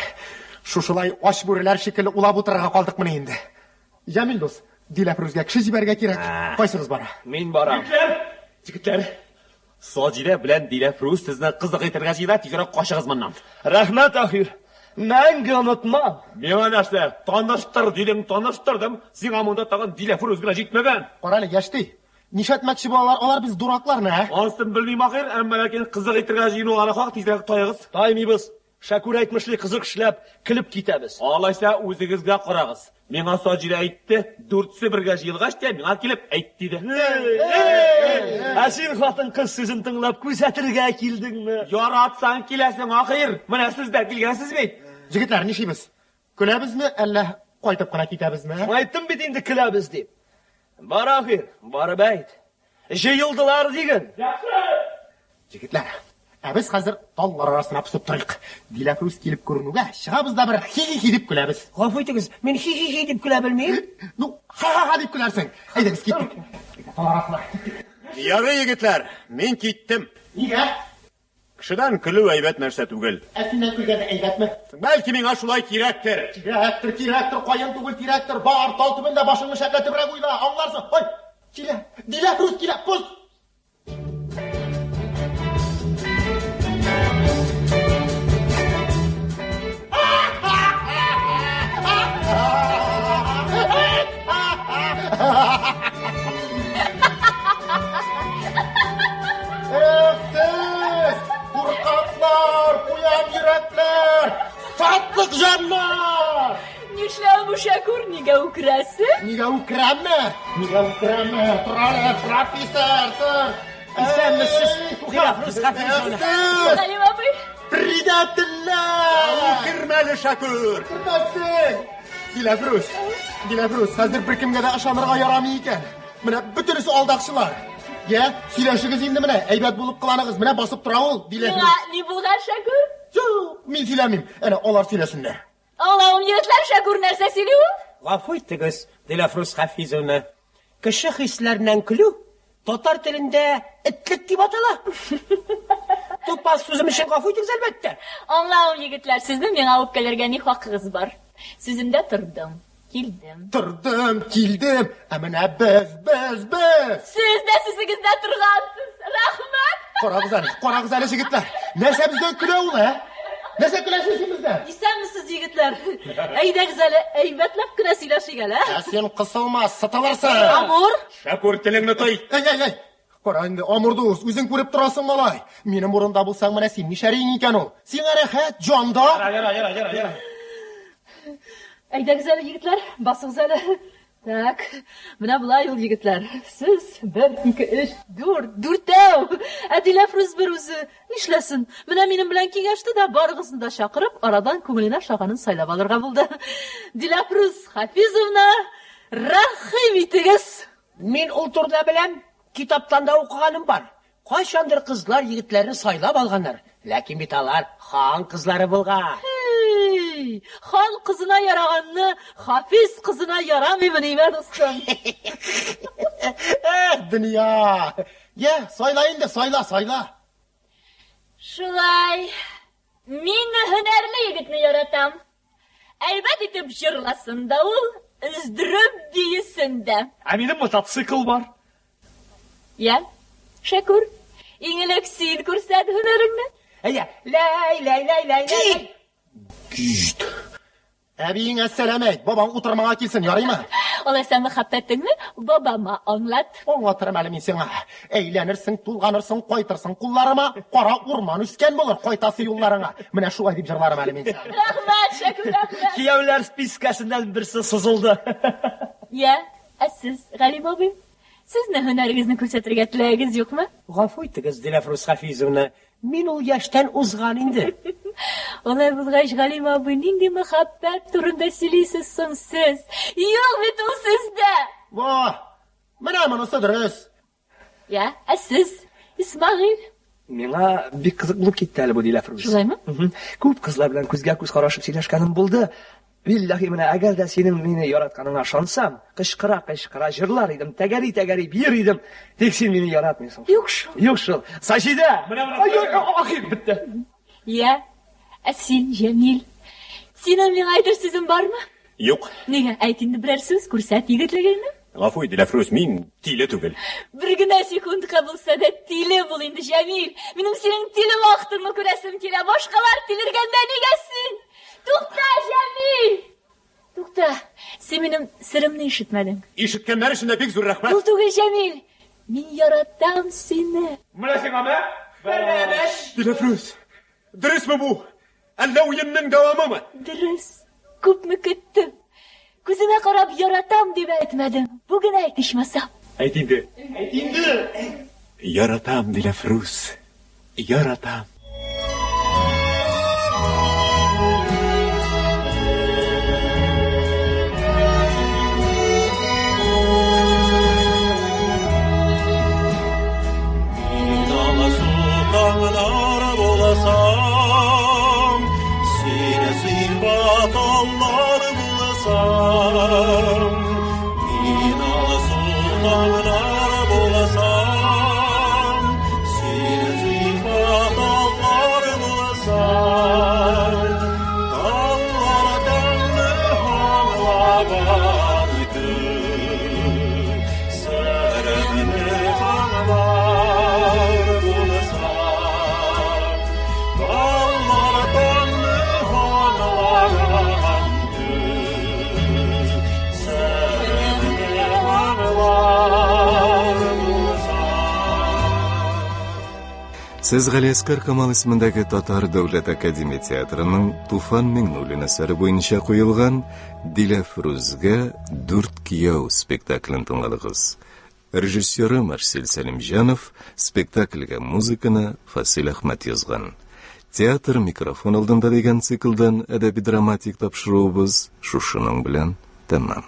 Шушылай ач бүреләр шикелле улап утырырга калдыкмыни инде? Җәмил дус, Диләфрүзгә кеше җибәрергә кирәк. Кайсыгыз бара? Мин барам. Егетләр! Егетләр! Саҗидә белән Диләфрүз сезне кызык итәргә җыена, тизрәк качыгыз моннан. Рәхмәт, Ахир. Мәңге онытмам. Миңа нәрсә, таныштыр дидең, таныштырдым. Сиңа монда тагын Диләфрүз генә җитмәгән. Карале, яшьти. Нишләтмәкче булалар алар без дуракларны, ә? Анысын белмим, Ахир, әмма ләкин кызык итәргә җыенулары хак, тизрәк таегыз. Таймыйбыз. Шәкүр әйтмешли, кызык эшләп, көлеп китәбез. Алайса үзегезгә карагыз. Миңа Саҗидә әйтте, дүртсе бергә җыелгач та миңа килеп әйт диде. Ә син хатын-кыз сүзен тыңлап күзәтергә килдеңме? Яратсаң киләсең, Ахир. Менә сез дә килгәнсез бит. Җегетләр, нишлибез? Көләбезме, әллә кайтып кына китәбезме? ә? Әйттем бит инде көләбез дип. Бар, Ахир, барып әйт. Җыелдылар диген. Җегетләр, ә без хәзер таллар арасына посып торыйк. Диләфрүз килеп күренүгә, чыгабыз да бер хи-хи-хи дип көләбез. Гафу итегез, мин хи-хи-хи дип көлә белмим. Ну, ха-ха-ха дип көләрсең. Әйдәгез, киттек. Әйдә, Тал арасына. Ярый, егетләр, мин киттем. Нигә? Кешедән көлү әйбәт нәрсә түгел. Ә синнән көлгәне әйбәтме? Бәлки миңа шулай кирәктер. Кирәктер, кирәктер, каен түгел, тирәктер. Бар, тал төбендә башыңны шәпләтебрәк уйла, аңларсың. Ой, килә, Диләфрүз килә, пос! Эх, сез, куркаклар, куян йөрәкләр, сатлык җаннар! Нишләү бу, Шәкүр, нигә үкерәсең? Нигә үкерәмме? Нигә үкерәмме? Тор әле, профессор, тор! Исәнмесез, Диләфрүз Хафизовна. Сез, Галим абый, предательләр! Үкермәле, Шәкүр! Үкермәсен! Диләфрүз, Диләфрүз, хәзер беркемгә дә ышанырга ярамый икән. Менә бөтенесе алдакчылар. Йә, сөйләшегез инде менә, әйбәт булып кыланыгыз. Менә басып тора ул, Диләфрүз. миңа ни булган, Шәкүр? Юк, мин сөйләмим. Әнә алар сөйләсеннәр. Аңлавым, егетләр, Шәкүр нәрсә сөйли ул? Гафу итегез, Диләфрүз Хафизовна. Кеше хисләреннән көлү татар телендә этлек дип атала. Тупас сүзем өчен гафу итегез, әлбәттә. Аңлавым, егетләр, сезнең миңа үпкәләргә ни хакыгыз бар? Сүземдә тордым, килдем. Тордым, килдем. Ә менә без, без, без. Сез дә сүзегездә торгансыз. Рәхмәт. Карагыз әле, карагыз әле, җегетләр. Нәрсә бездән көлә ул, ә? Нәрсә көләсез син бездән? Исәнмесез, егетләр. Әйдәгез әле, әйбәтләп кенә сөйләшик әле, ә? Ә син кысылма, сытылырсың. Амур, Шәкүр, телеңне тый! Әй, әй, әй. Кара инде, Амур дус, үзең күреп торасың, малай. Минем урында булсаң, менә син нишәриң икән ул? Сиңа рәхәт, җанда. Яра, яра, яра, яра. әйдәгез әле, егетләр, басыгыз әле. Так, менә болай ул, егетләр. Сез бер, ике, өч, дүрт, дүртәү. Ә Диләфрүз бер үзе нишләсен? Менә минем белән киңәште дә, барыгызны да чакырып, арадан күңеленә ошаганын сайлап алырга булды. Диләфрүз Хафизовна, рәхим итегез. Мин ул турыда беләм, китаптан да укыганым бар. Кайчандыр кызлар егетләрне сайлап алганнар, ләкин бит алар хан кызлары булган. Һей, хан кызына яраганны Хафиз кызына ярамыймыни, мә дустым? Эх, дөнья. Йә, сайла инде, сайла, сайла. Шулай. Мин һөнәрле егетне яратам. Әйбәт итеп җырласын да ул, өздереп биесен дә. Ә минем мотоцикл бар. Я, Шәкүр, иң элек син күрсәт һөнәреңне. Әйдә, ләй, ләй, ләй, ләй, ләй. Кит. Әбиең әссәлам әйт, бабаң утырмаңа килсен, ярыймы? Алайса мәхәббәтеңне бабама аңлат. Аңлатырым әле мин сиңа. Әйләнерсең, тулганырсың, кайтырсың кулларыма. Кара урман үскән булыр, кайтасы юлларыңа. Менә шулай дип җырларым әле мин сиңа. Рәхмәт, Шәкүр, рәхмәт. Кияүләр спискасыннан берсе сызылды. Я, ә сез, Галим абый, сезне һөнәрегезне күрсәтергә теләгегез юкмы? Гафу итегез, Диләфрүз Хафизовна, мин ул яшьтән узган инде. Алай булгач, Галим абый, нинди мәхәббәт турында сөйлисез соң сез? Юк бит ул сездә! Во! Менә монысы дөрес. Я, ә сез, Исмәгыйль? Миңа бик кызык булып китте әле бу Диләфрүз. Шулаймы? Мгм. Күп кызлар белән күзгә күз карашып сөйләшкәнем булды. Билләһи, менә әгәр дә синең мине яратканыңа ышансам, кычкыра-кычкыра җырлар идем, тәгәри-тәгәри биер идем. Тик син мине яратмыйсың. Юк шул. Юк шул. Саҗидә! Менә, менә. Ай, ай, ай, ахир бетте. Я, ә син, Җәмил, синең миңа әйтер сүзең бармы? Юк. Нигә? Әйт инде берәр сүз, күрсәт егетлегеңне. Гафу ит, Диләфрүз, мин тиле түгел. Бер генә секундка булса да тиле бул инде, Җәмил. Минем синең тиле вакытыңны күрәсем килә. Башкалар тилергәндә нигә син? Тукта, Җәмил! Тукта, син минем серемне ишетмәдең. Ишеткәннәр өчен дә бик зур рәхмәт. Ул түгел, Җәмил. Мин яратам сине. Менә сиңа мә. Бәрәбәш. Диләфрүз, дөресме бу? Әллә уенның дәвамымы? Дөрес. Күпме көттем. Күземә карап яратам дип әйтмәдең. Бүген әйт ичмасам. Әйт инде. Әйт инде. Яратам, Диләфрүз. Яратам. Мин алсу таңнар булсам, син зифа таллар булсам, мин алсу таңнар булсам, син зифа таллар булсам, таллар таңны аңлаган көн, серемне аңлар булсам, таллар таңны аңлаган көн, серемне аңлар булсам. Сез Галиәскар Камал исемендәге Татар дәүләт академия театрының Туфан Миңнуллин әсәре буенча куелган Диләфрүзгә дүрт кияү спектаклен тыңладыгыз. Режиссеры Марсель Сәлимҗанов, спектакльгә музыканы Фасил Әхмәт язган. Театр микрофон алдында дигән циклдан әдәби-драматик тапшыруыбыз шушының белән тәмам.